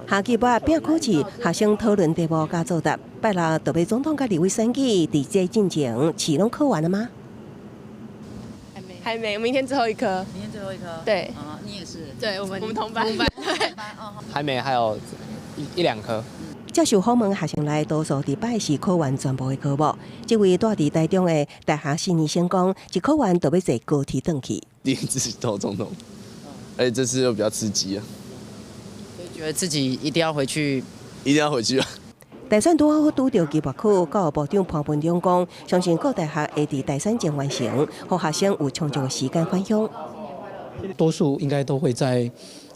S22: 下期尾拼考試，學生討論題目佮作答。拜六就欲總統佮立委選舉，佇這進前，試攏考完了嗎？
S25: 還沒，還沒，明天最後一科。
S23: 明天最後一科。
S25: 對。
S23: 啊，你也是。
S25: 對，我們同班。同班。
S27: 還沒，還有一兩科。
S22: 接受訪問學生內多數佇拜四考完全部的科目。這位蹛佇台中的大學四年生講，一考完就欲坐高鐵轉去。
S24: 第一次投總統，而且這次又比較刺激啊。
S23: 覺得自己一定要回去，
S24: 一定要回去啊！
S22: 大選拄好拄著期末考，教育部長潘文忠講，相信各大學會佇大選前完成，予學生有充足的時間返鄉。
S26: 多數應該都會在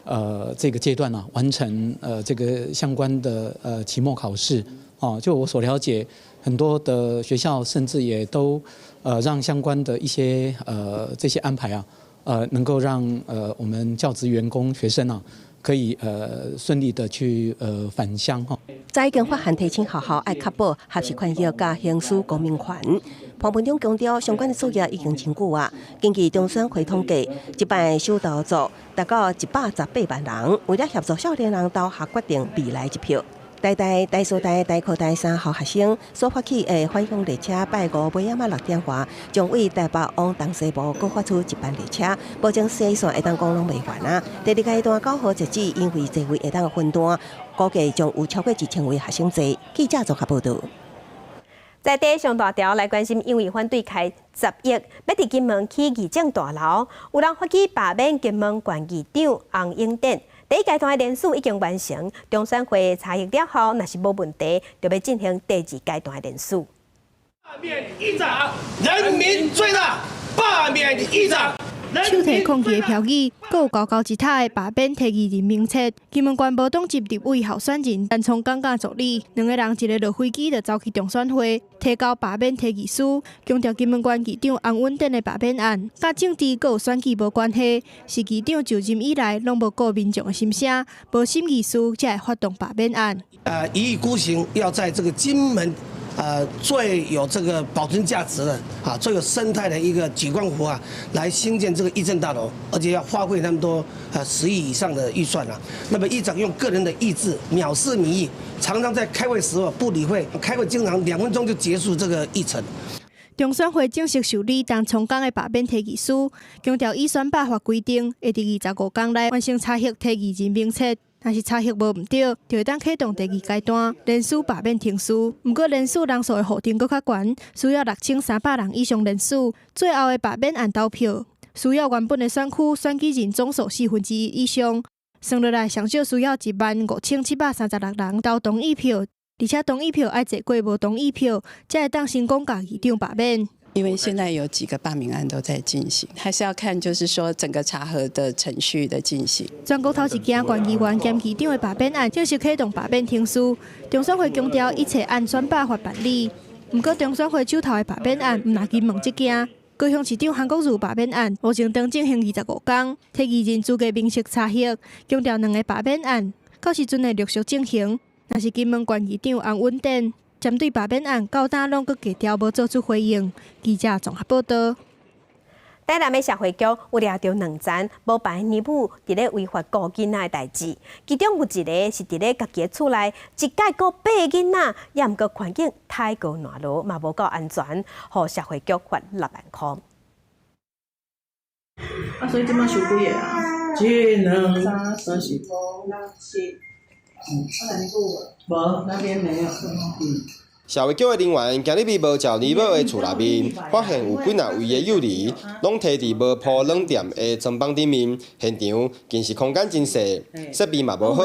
S26: 這個階段呢完成這個相關的期末考試。哦，就我所了解，很多的學校甚至也都讓相關的一些這些安排啊，能夠讓我們教職員工學生啊，可以順利的去返鄉哈。
S22: 早已經發函提醒學校愛確保學習權益佮行使公民權。潘文忠強調，相關的作業已經真久啊。根據中選會統計，這擺首投族達到118萬人，為了協助少年人投下決定未來一票。台大、台師大、台科大三校學生所發起的返鄉列車，拜五尾仔6點外，將對台北往東西部各發出一班列車，保證西線會當講攏袂完啊。第二階段9號截止，因為座位會當分段，估計將有超過1000位學生坐。記者綜合報導。
S1: 在地上大條來關心，因為反對開10億，欲佇金門起議政大樓，有人發起罷免金門縣議長洪永典。第一階段的聯署已經完成，中選會查核了後，若是無問題，就欲進行第二階段的聯署。
S28: 罷免議長，人民最大！罷免議長，
S2: 手提抗議的標語，閣有高高一塔的罷免提議人名冊。金門縣無黨籍立委候選人陳聰剛佮助理，兩个人一个落飛機就走去中選會提交罷免提議書，強調金門縣議長洪穩典的罷免案，佮政治閣有選舉無關係，是議長就任以來攏無顧民眾的心聲，無審議書才會發動罷免案。
S3: 一意孤行，要在這個金門，最有這個保存價值的啊，最有生態的一個莒光湖啊，來興建這個議政大樓，而且要花費那麼多10億以上的預算啊。那麼議長用個人的意志藐視民意，常常在開會時候不理會，開會經常2分鐘就結束這個議程。
S2: 中選會正式受理陳聰剛的罷免提議書，強調依選罷法規定，會佇25天內完成查核提議人名冊。若是查核無毋對，就會當啟動第二階段聯署罷免程序。毋過聯署人數的法定閣較懸，需要6300人以上聯署。最後的罷免案投票，需要原本的選區選舉人總數1/4以上，算落來上少需要15,736人投同意票，而且同意票愛濟過無同意票，才會當成功共議長罷免。
S4: 因為現在有幾個罷免案都在進行，還是要看就是說整個查核的程序的進行。
S2: 全國頭一件縣議員兼議長的罷免案正式啟動罷免程序，中選會強調一切按選罷法辦理。毋過中選會手頭的罷免案，毋但金門這件，高雄市長韓國瑜罷免案，目前當進行25天，提議人資格名冊查核，強調兩个罷免案到時陣會陸續進行。若是金門縣議長洪穩典針對罷免案，到今攏閣低調無做出回應。記者綜合報道。
S1: 台南的社會局有掠著兩層無牌奶母佇咧違法顧囡仔的代誌，其中有一个是佇咧家己的厝內，一擺顧八个囡仔，也毋過環境太過爛囉，嘛無夠安全，予社會局罰6萬箍。
S5: 啊，所以這擺收幾个啊？一、兩、三、四、五、六、七。嗯，無，那邊沒有。嗯。
S6: 社會局的人員今日佇無照奶母的厝內面，發現有幾若位的幼兒，攏提佇無鋪軟墊的床枋頂面，現場其實空間真細，設備嘛無好。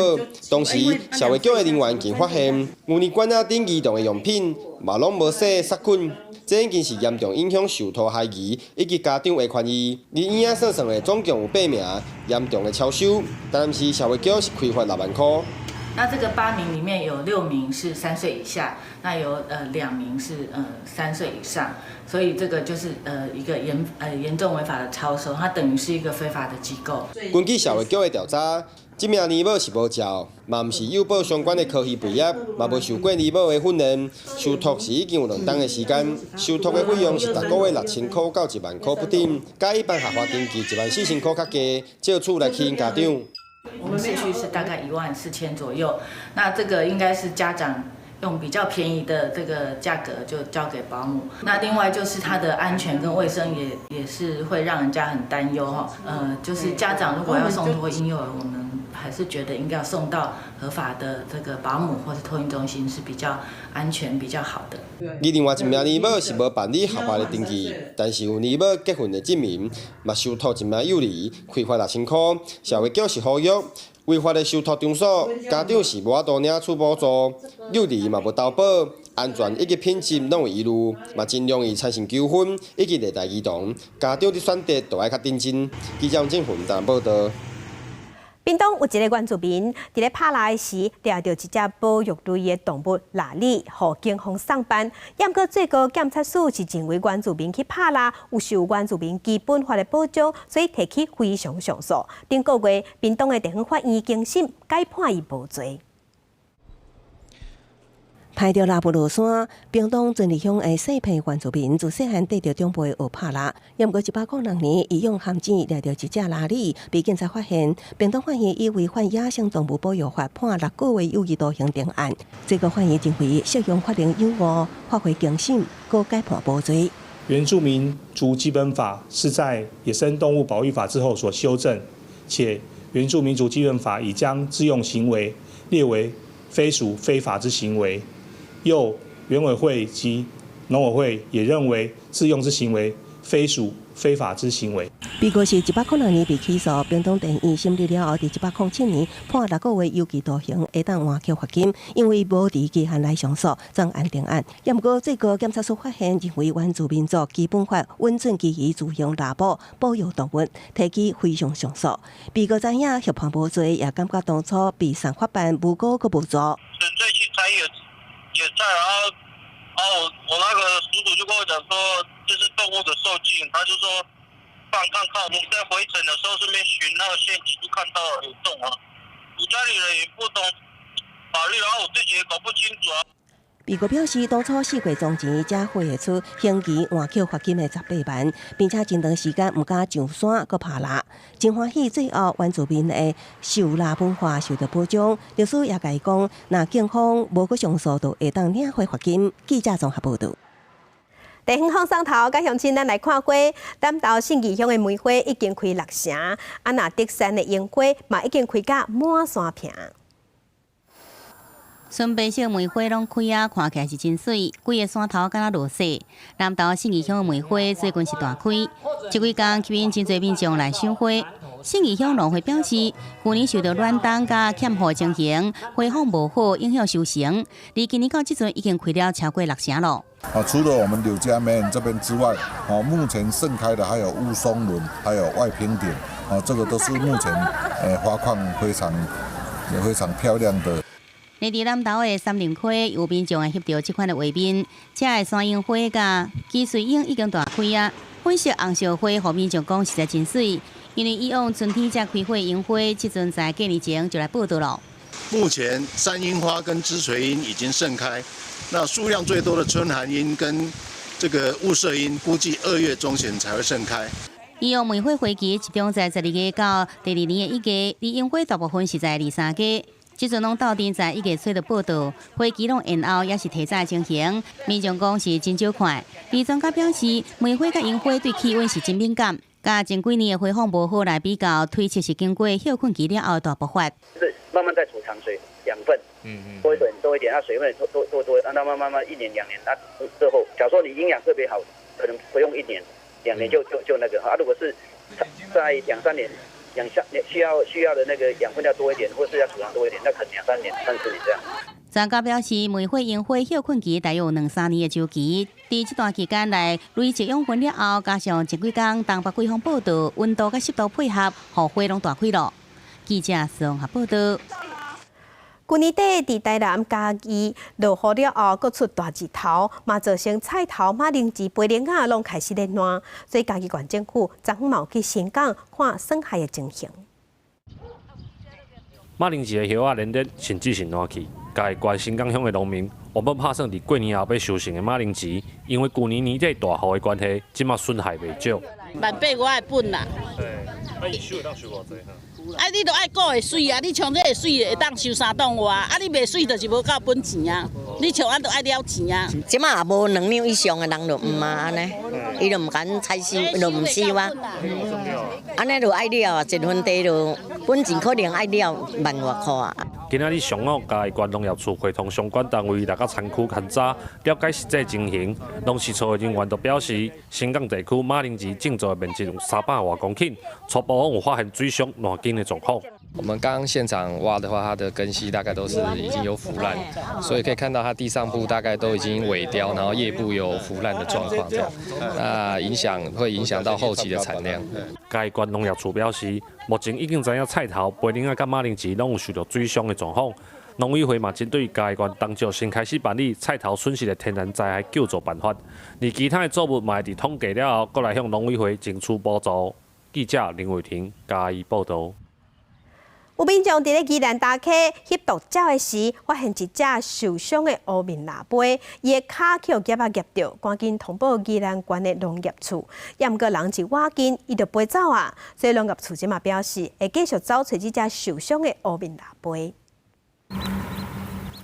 S6: 同時，社會局的人員更發現，牛奶罐仔頂兒童的用品嘛攏無洗殺菌，這已經是嚴重影響受託孩兒以及家長的權益。而嬰仔算算的總共有八名嚴重的超收，但是社會局是開罰6萬箍。
S10: 那這個八名裡面有6名是3歲以下，那有2名是3歲以上，所以這個就是一個嚴重違法的超收，它等於是一個非法的機構。
S6: 根據社會局的調查，這名奶母是無照，嘛毋是幼保相關的科系畢業，嘛無受過奶母的訓練，受託是已經有2冬的時間，受託的費用是逐个月6000箍到1萬箍不等，較一般合法登記14,000箍較低，借此來吸引家長。
S10: 我們市區是大概14,000左右，那這個應該是家長用比較便宜的這個價格就交給保姆。那另外就是它的安全跟衛生也是會讓人家很擔憂哈。就是家長如果要送託嬰幼兒，我們還是覺得應該要送到合法的這個保姆或是托嬰中心是比較安全、比較好的。
S6: 而另外一名奶母是無辦理合法的登記，但是有奶母結婚的證明，嘛受託一名幼兒，開罰6000箍。社會局是呼籲違法的受託場所，家長是無法度領取補助，幼兒嘛無投保，安全以及品質攏有疑慮，嘛真容易產生糾紛以及虐待兒童。家長佇選擇都愛較認真。記者王振雲台南報道。
S1: 屏東有一个原住民，佇咧拍獵的時，掠著一隻保育類的動物獁里，予警方送辦。毋過最高檢察署是認為原住民去拍獵有受原住民基本法的保障，所以提起非常上訴。頂個月，屏東的地方法院經審改判伊無罪。
S22: 抬著獵物落山，屏東尊里鄉的細皮原住民自細漢綴著長輩學拍獵，毋過106年，伊用陷阱掠著一隻獁里，被警察發現。屏東法院以違反野生動物保育法判6個月有期徒刑定案。最高法院認為適用法令有誤，發回重審，閣改判無罪。
S17: 原住民族基本法是在野生動物保育法之後所修正，且原住民族基本法已將自用行為列為非屬非法之行為。又原委會及農委會也認為自用之行為非屬
S7: 非法之行為。
S22: 被告是106年被起訴，屏東地院審理了後，佇107年判6個月有期徒刑，會當緩繳罰金，因為無佇期限內上訴，轉案定案。毋過最高檢察署發現，認為原住民族基本法允准基於自行獵捕保育動物，提起非常上訴。被告知影獲判無罪，也感覺當初被送法辦無辜閣無助。
S9: 純粹去採野野菜，然後，然後我那個叔叔就跟我講說，這是動物的獸徑，他就說放看看，我們在回程的時候順便巡那個陷阱，就看到有洞啊。我家裡人也不懂法律，然後我自己也搞不清楚啊。
S22: 被告表示，當初4月中前才匯會出刑期緩繳罰金的18萬，並且真長時間毋敢上山閣拍獵，真歡喜最後原住民的狩獵文化受到保障。律師也共伊講，若警方無閣上訴，就會當領回罰金。記者綜合報導。
S1: 地方放送頭，佮鄉親咱來看花，南投信義鄉的梅花已經開六成，啊，若竹山的櫻花嘛已經開甲滿山坪。
S12: 純白色梅花攏開啊，看起來是真媠，規个山頭敢若落雪。南投信義鄉的梅花最近是大開，這幾工吸引真濟民眾來賞花。信義鄉農會表示，舊年受到暖冬佮欠雨情形，花況無好，影響收成。而今年到這陣已經開了超過六成咯。
S25: 啊，除了我們柳家梅園這邊之外，啊，目前盛開的還有霧松崙，還有外平頂，啊，這個都是目前花況非常非常漂亮的。
S12: 佇南投的杉林溪有民眾會翕著這款的畫面，遮的山櫻花佮紫穗櫻已經大開啊，粉色紅色花，予民眾講實在真媠。因為以往春天才開花櫻花，這陣在過年前就來報到囉。
S13: 目前山櫻花跟紫穗櫻已經盛開，那數量最多的春寒櫻跟這個霧社櫻，估計2月中旬才會盛開。
S12: 以往梅花花期集中在12月到第二年的1月，而櫻花大部分是在二三月。這陣攏鬥陣在1月初就報到，花期攏延後，也是提早情形。民眾講是真少看。而專家表示，梅花佮櫻花對氣溫是真敏感，佮前幾年的花況無好來比較，推測是經過歇睏期了後大爆發。
S14: 是慢慢在儲藏水養分，多一點多一點，它水分多多多多，讓它慢慢慢一年兩年，它之後，假如說你營養特別好，可能不用一年兩年就那個啊。如果是在兩三年。養下需要的那個養分要多一點，或是要儲藏多一點，那可能兩三年、三四年這樣。
S12: 專家表示，梅花、櫻花歇睏期大約有兩三年的週期，佇這段期間內累積養分了後，加上前幾工東北季風報到，溫度佮濕度配合，予花攏大開囉。記者綜合報導。
S1: 舊年底佇台南嘉義落雨了後，閣出大日頭，嘛造成菜頭、馬鈴薯、白蓮仔攏開始咧爛，所以嘉義縣政府昨昏嘛有去神港看損害的情形。
S15: 馬鈴薯的葉仔連連，甚至是爛去。嘉義縣神港鄉的農民原本拍算佇過年後欲收成的馬鈴薯，因為舊年年底大雨的關係，這馬損害袂少。
S16: 萬八外的本啦。
S15: 對，啊，伊收會當收偌濟？
S16: 啊，你著愛顧會媠啊！你像這會媠會當收三檔外，啊，你袂媠就是無夠本錢啊！你像按著愛了錢啊！
S28: 這馬也無2兩以上的人就毋啊按呢，伊就毋敢採收，伊就毋收啊。按呢就愛了啊，一分地就本錢可能愛了萬外箍啊。
S15: 今仔日上午，嘉義縣農業處會同相關單位來到田區勘查，了解實際情形。農事處的人員就表示，神港地區馬鈴薯種植的面積有300外公頃，初步有發現水傷爛根的狀況。
S29: 我們剛剛現場挖的話，它的根系大概都是已經有腐爛，所以可以看到它地上部大概都已經萎凋，然後葉部有腐爛的狀況，這樣，那影響會影響到後期的產量。
S15: 嘉義縣農業處表示，目前已經知影菜頭、白蓮仔佮馬鈴薯攏有受著水傷的狀況，農委會嘛針對嘉義縣東石先開始辦理菜頭損失的天然災害救助辦法，而其他的作物嘛會佇統計了後，閣來向農委會爭取補助。記者林偉婷嘉義報導。
S1: 有民眾佇咧宜蘭大溪翕獨鳥的時，發現一隻受傷的烏面蜊飛，伊的跤予夾仔夾著，趕緊通報宜蘭縣的農業處。也毋過人一倚近，伊就飛走啊。所以農業處這馬表示，會繼續找揣這隻受傷的烏面蜊飛。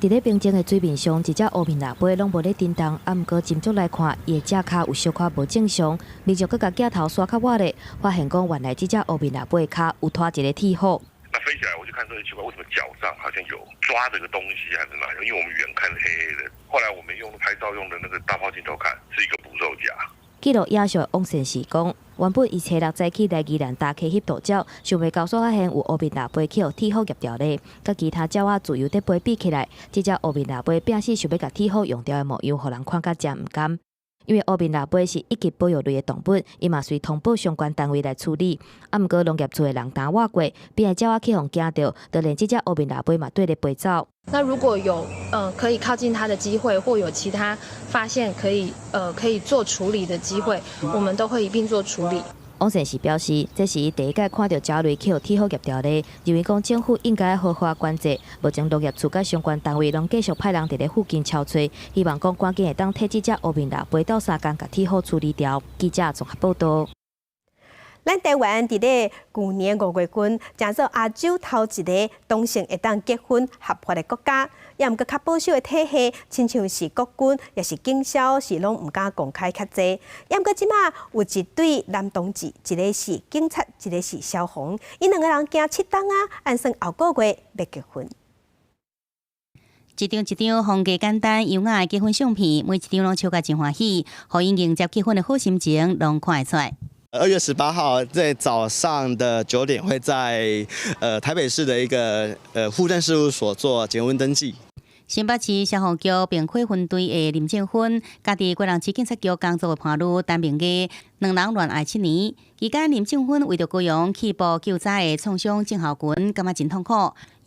S8: 佇咧平靜的水面上，一隻烏面蜊飛攏無咧振動，啊，毋過斟酌來看，伊的隻跤有小可無正常。民眾閣共鏡頭刷較倚咧，發現講原來這隻烏面蜊飛的跤有拖一个鐵斧。
S30: 那飛起來，我就看這奇怪，為什麼腳上好像有抓這個東西，還是哪樣？因為我們遠看是黑黑的。後來我們用拍照用的那個大炮鏡頭看，是一個捕獸夾。
S8: 記錄野獸的王善士講，原本伊初六早起來宜蘭大溪翕兔鳥，想袂到煞發現有烏面蜊飛去予鐵虎夾牢咧，佮其他鳥仔自由佇飛比起來，這隻烏面蜊飛拼死想欲共鐵虎用掉的模樣，予人看甲誠毋甘。因為烏面蜊飛是一級保育類的動物，伊嘛隨通報相關單位來處理。啊，毋過農業處的人擔倚過，邊的鳥仔去予驚著，就連這隻烏面蜊飛嘛綴咧飛走。
S7: 那如果有可以靠近它的機會，或有其他發現可以做處理的機會，我們都會一併做處理。
S8: 王善士表示，這是伊第一擺看著鳥類去予鐵虎夾牢咧，認為講政府應該好好管制。目前農業處佮相關單位攏繼續派人佇咧附近搜揣，希望講趕緊會當替這隻烏面蜊飛鬥相共，共鐵虎處理掉。記者綜合報導。
S1: 咱台灣佇咧舊年5月份，成做亞洲頭一个同性會當結婚合法的國家。也毋過較保守的體系，親像是國軍，抑是警消，是攏毋敢公開較濟。也毋過這馬有一對男同志，一个是警察，一个是消防，𪜶兩个人行7冬仔，按算後個月欲結婚。
S12: 一張一張風格簡單、優雅的結婚相片，每一張攏笑甲真歡喜，予𪜶迎接結婚的好心情，攏看會出來。
S11: 2月18號在早上的9點，會在台北市的一個戶政事務所做結婚登記。
S12: 新北市消防局滅火分隊的林正芬，佮佇基隆市警察局工作的伴侶陳明義，兩人戀愛7年。期間林正芬為著高雄氣爆救災的創傷症候群，感覺真痛苦。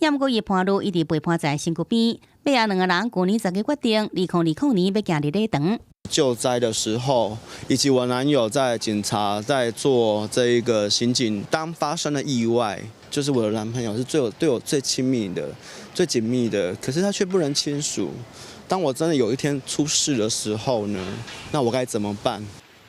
S12: 也毋過伊伴侶一直陪伴在身軀邊。尾仔兩个人舊年10月決定，2020年欲行入禮堂。
S11: 救災的時候，以及我男友在警察在做這一個刑警，當發生了意外，就是我的男朋友是最有對我最親密的、最緊密的，可是他卻不能簽署。當我真的有一天出事的時候呢，那我該怎麼辦？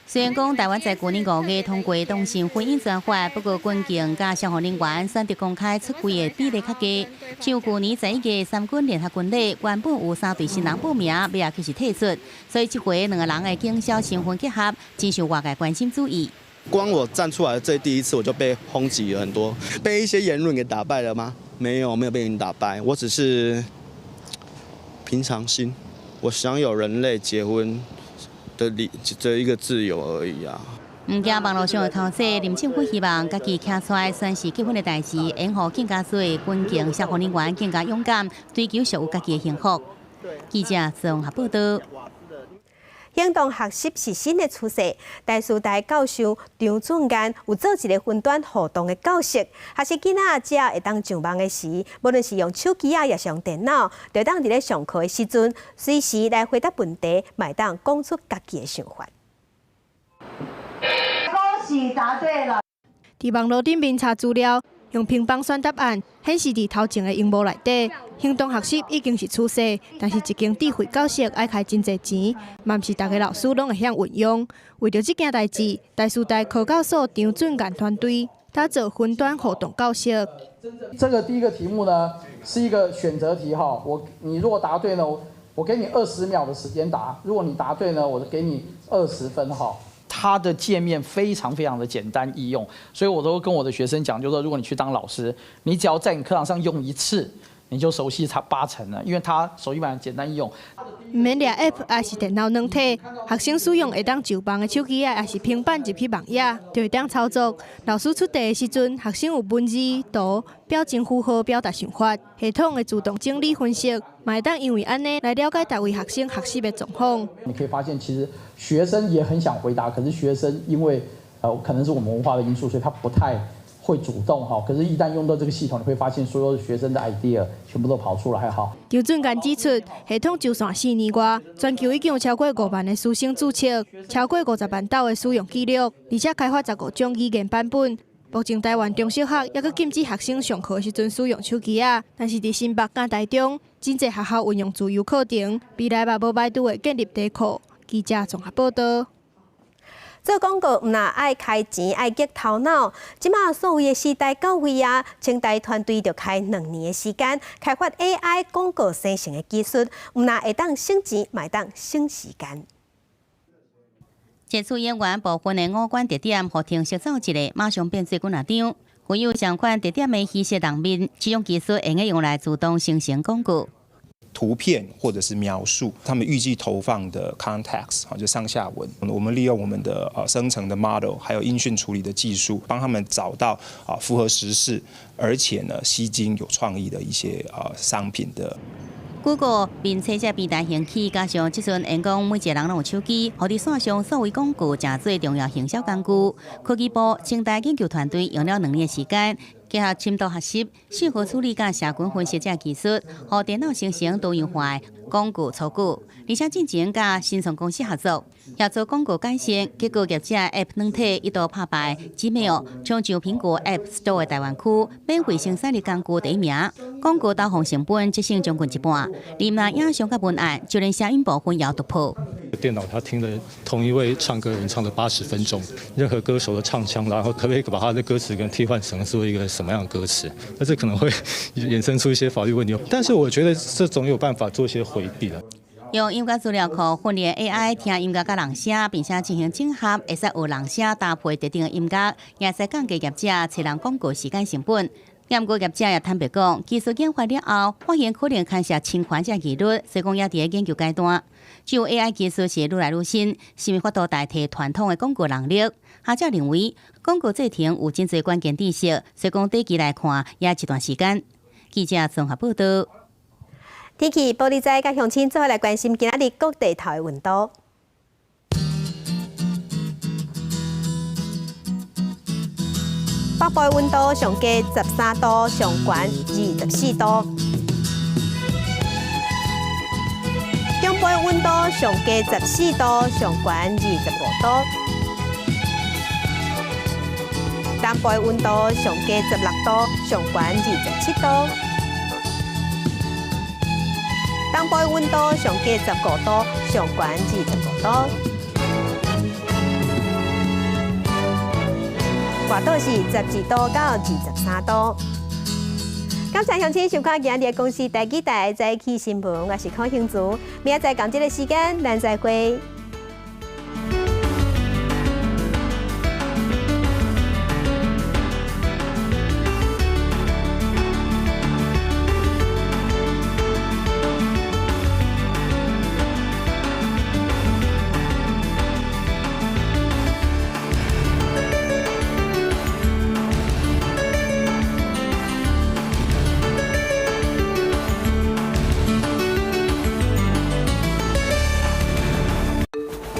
S12: 雖然講台灣在舊年5月通過同性婚姻專法，不過軍警佮消防人員選擇公開出櫃的比例較低。像舊年11月三軍聯合軍禮，原本有三對新人報名，尾仔卻是退出，所以這回兩個人的警消身份結合，真受外界關心注意。
S11: 光我站出來這第一次，我就被轟擊了很多，被一些言論給打敗了嗎？沒有，沒有被你打敗，我只是平常心，我享有人類結婚的理這一個自由而已啊。
S12: 毋驚網路上的口舌，林政府希望家己站出來宣誓結婚的代誌，會予更加多軍警消防人員更加勇敢，追求屬於家己的幸福。記者綜合報導。
S1: 行動學習是新的趨勢。台師大教授張俊彥有做一个雲端互動的教室，學生囡仔只要會當上網的時，無論是用手機仔，抑是用電腦，就當佇咧上課的時陣，隨時來回答問題，嘛會當講出家己的想法。
S18: 恭喜答對了！
S2: 佇網路頂面查資料，用平板選答案，顯示佇頭前的螢幕內底。行動學習已經是趨勢，但是一間智慧教室愛開真濟錢，嘛毋是逐个老師攏會曉運用。為著這件代誌，台師大科教所張俊彥團隊打造雲端互動教室。
S19: 這個第一個題目呢，是一個選擇題哈，你如果答對呢，我給你20秒的時間答，如果你答對呢，我就給你20分哈。它的界面非常非常的簡單易用，所以我都跟我的學生講，就是說如果你去當老師，你只要在你課堂上用一次，你就熟悉它八成了，因為它手機版簡單易用。
S2: 毋免掠 App，抑是電腦軟體，學生使用會當就網的手機仔，抑是平板入去網頁，就會當操作。老師出題的時陣，學生有文字、圖、表情符號表達想法，系統會自動整理分析，嘛會當因為按呢來了解逐位學生學習的狀況。
S19: 你可以發現，其實學生也很想回答，可是學生因為可能是我們文化的因素，所以他不太會主動哈。可是，一旦用到這個系統，你會發現所有的學生的 idea 全部都跑出來哈。
S2: 張俊彥指出，系統上線4年外，全球已經有超過5萬的師生註冊，超過50萬鬥的使用記錄，而且開發15種語言版本。目前台灣中小學猶閣禁止學生上課時陣使用手機仔，但是佇新北佮台中，真濟學校運用自由課程，未來嘛無排除會建立題庫。記者綜合報導。
S1: 做廣告毋但愛開錢，愛激頭腦。這馬數位的時代到位啊，清大團隊就開2年的時間，開發 AI 廣告生成的技術，毋但會當省錢，嘛會當省時間。
S12: 截取演員部分的五官特點，予程式走一下，馬上變做幾若張。具有相款特點的虛實人面，這種技術會用來自動生成廣告。
S3: 圖片或者是描述，他們預計投放的 context 就上下文，我們利用我們的生成的 model，還有音訊處理的技術，幫他們找到符合時事，而且呢吸睛有創意的一些商品的。
S12: Google 面冊這平台興起，加上這陣員工每一個人攏有手機，予佇線上數位廣告誠做重要行銷工具。科技部清大研究團隊用了2年的時間，結合深度學習、訊號處理佮社群分析這技術，予電腦生成多樣化的廣告草稿，而且進前佮新創公司合作，協助廣告改善，結果業者 App 軟體一度拍敗 Gmail，衝上蘋果 App Store 的台灣區免費生產力工具第一名，廣告投放成本節省將近一半。連那影像佮文案，就連聲音部分也有突破。
S4: 電腦他聽了同一位唱歌人唱了80分鐘，任何歌手的唱腔，然後可不可以把他的歌詞跟替換成做一個什麼樣的歌詞？那這可能會衍生出一些法律問題。但是我覺得這總有辦法做一些迴避的。
S12: 用音樂資料庫訓練 AI 聽音樂佮人聲，並且進行整合，會使學人聲搭配特定的音樂，也會使降低業者揣人廣告時間成本。不過業者也坦白講，技術研發了後，發現可能牽涉侵權這疑慮，所以講猶佇咧研究階段。只有 AI 技術是愈來愈新，是毋有法度代替傳統的廣告能力。學者認為，廣告製程有真濟關鍵知識，所以講短期來看也一段時間。記者綜合報道。
S1: 天氣玻璃仔佮鄉親做伙來關心今仔日各地頭的溫度。北部溫度上低13度，上懸24度。中部溫度上低14度，上懸25度。南部溫度上低16度，上懸27度。東部溫度上低15度，上懸25度。外島是12度到23度。感謝鄉親收看今日的公視第幾台早起新聞，我是柯興竹，明仔載仝這个時間，咱再會。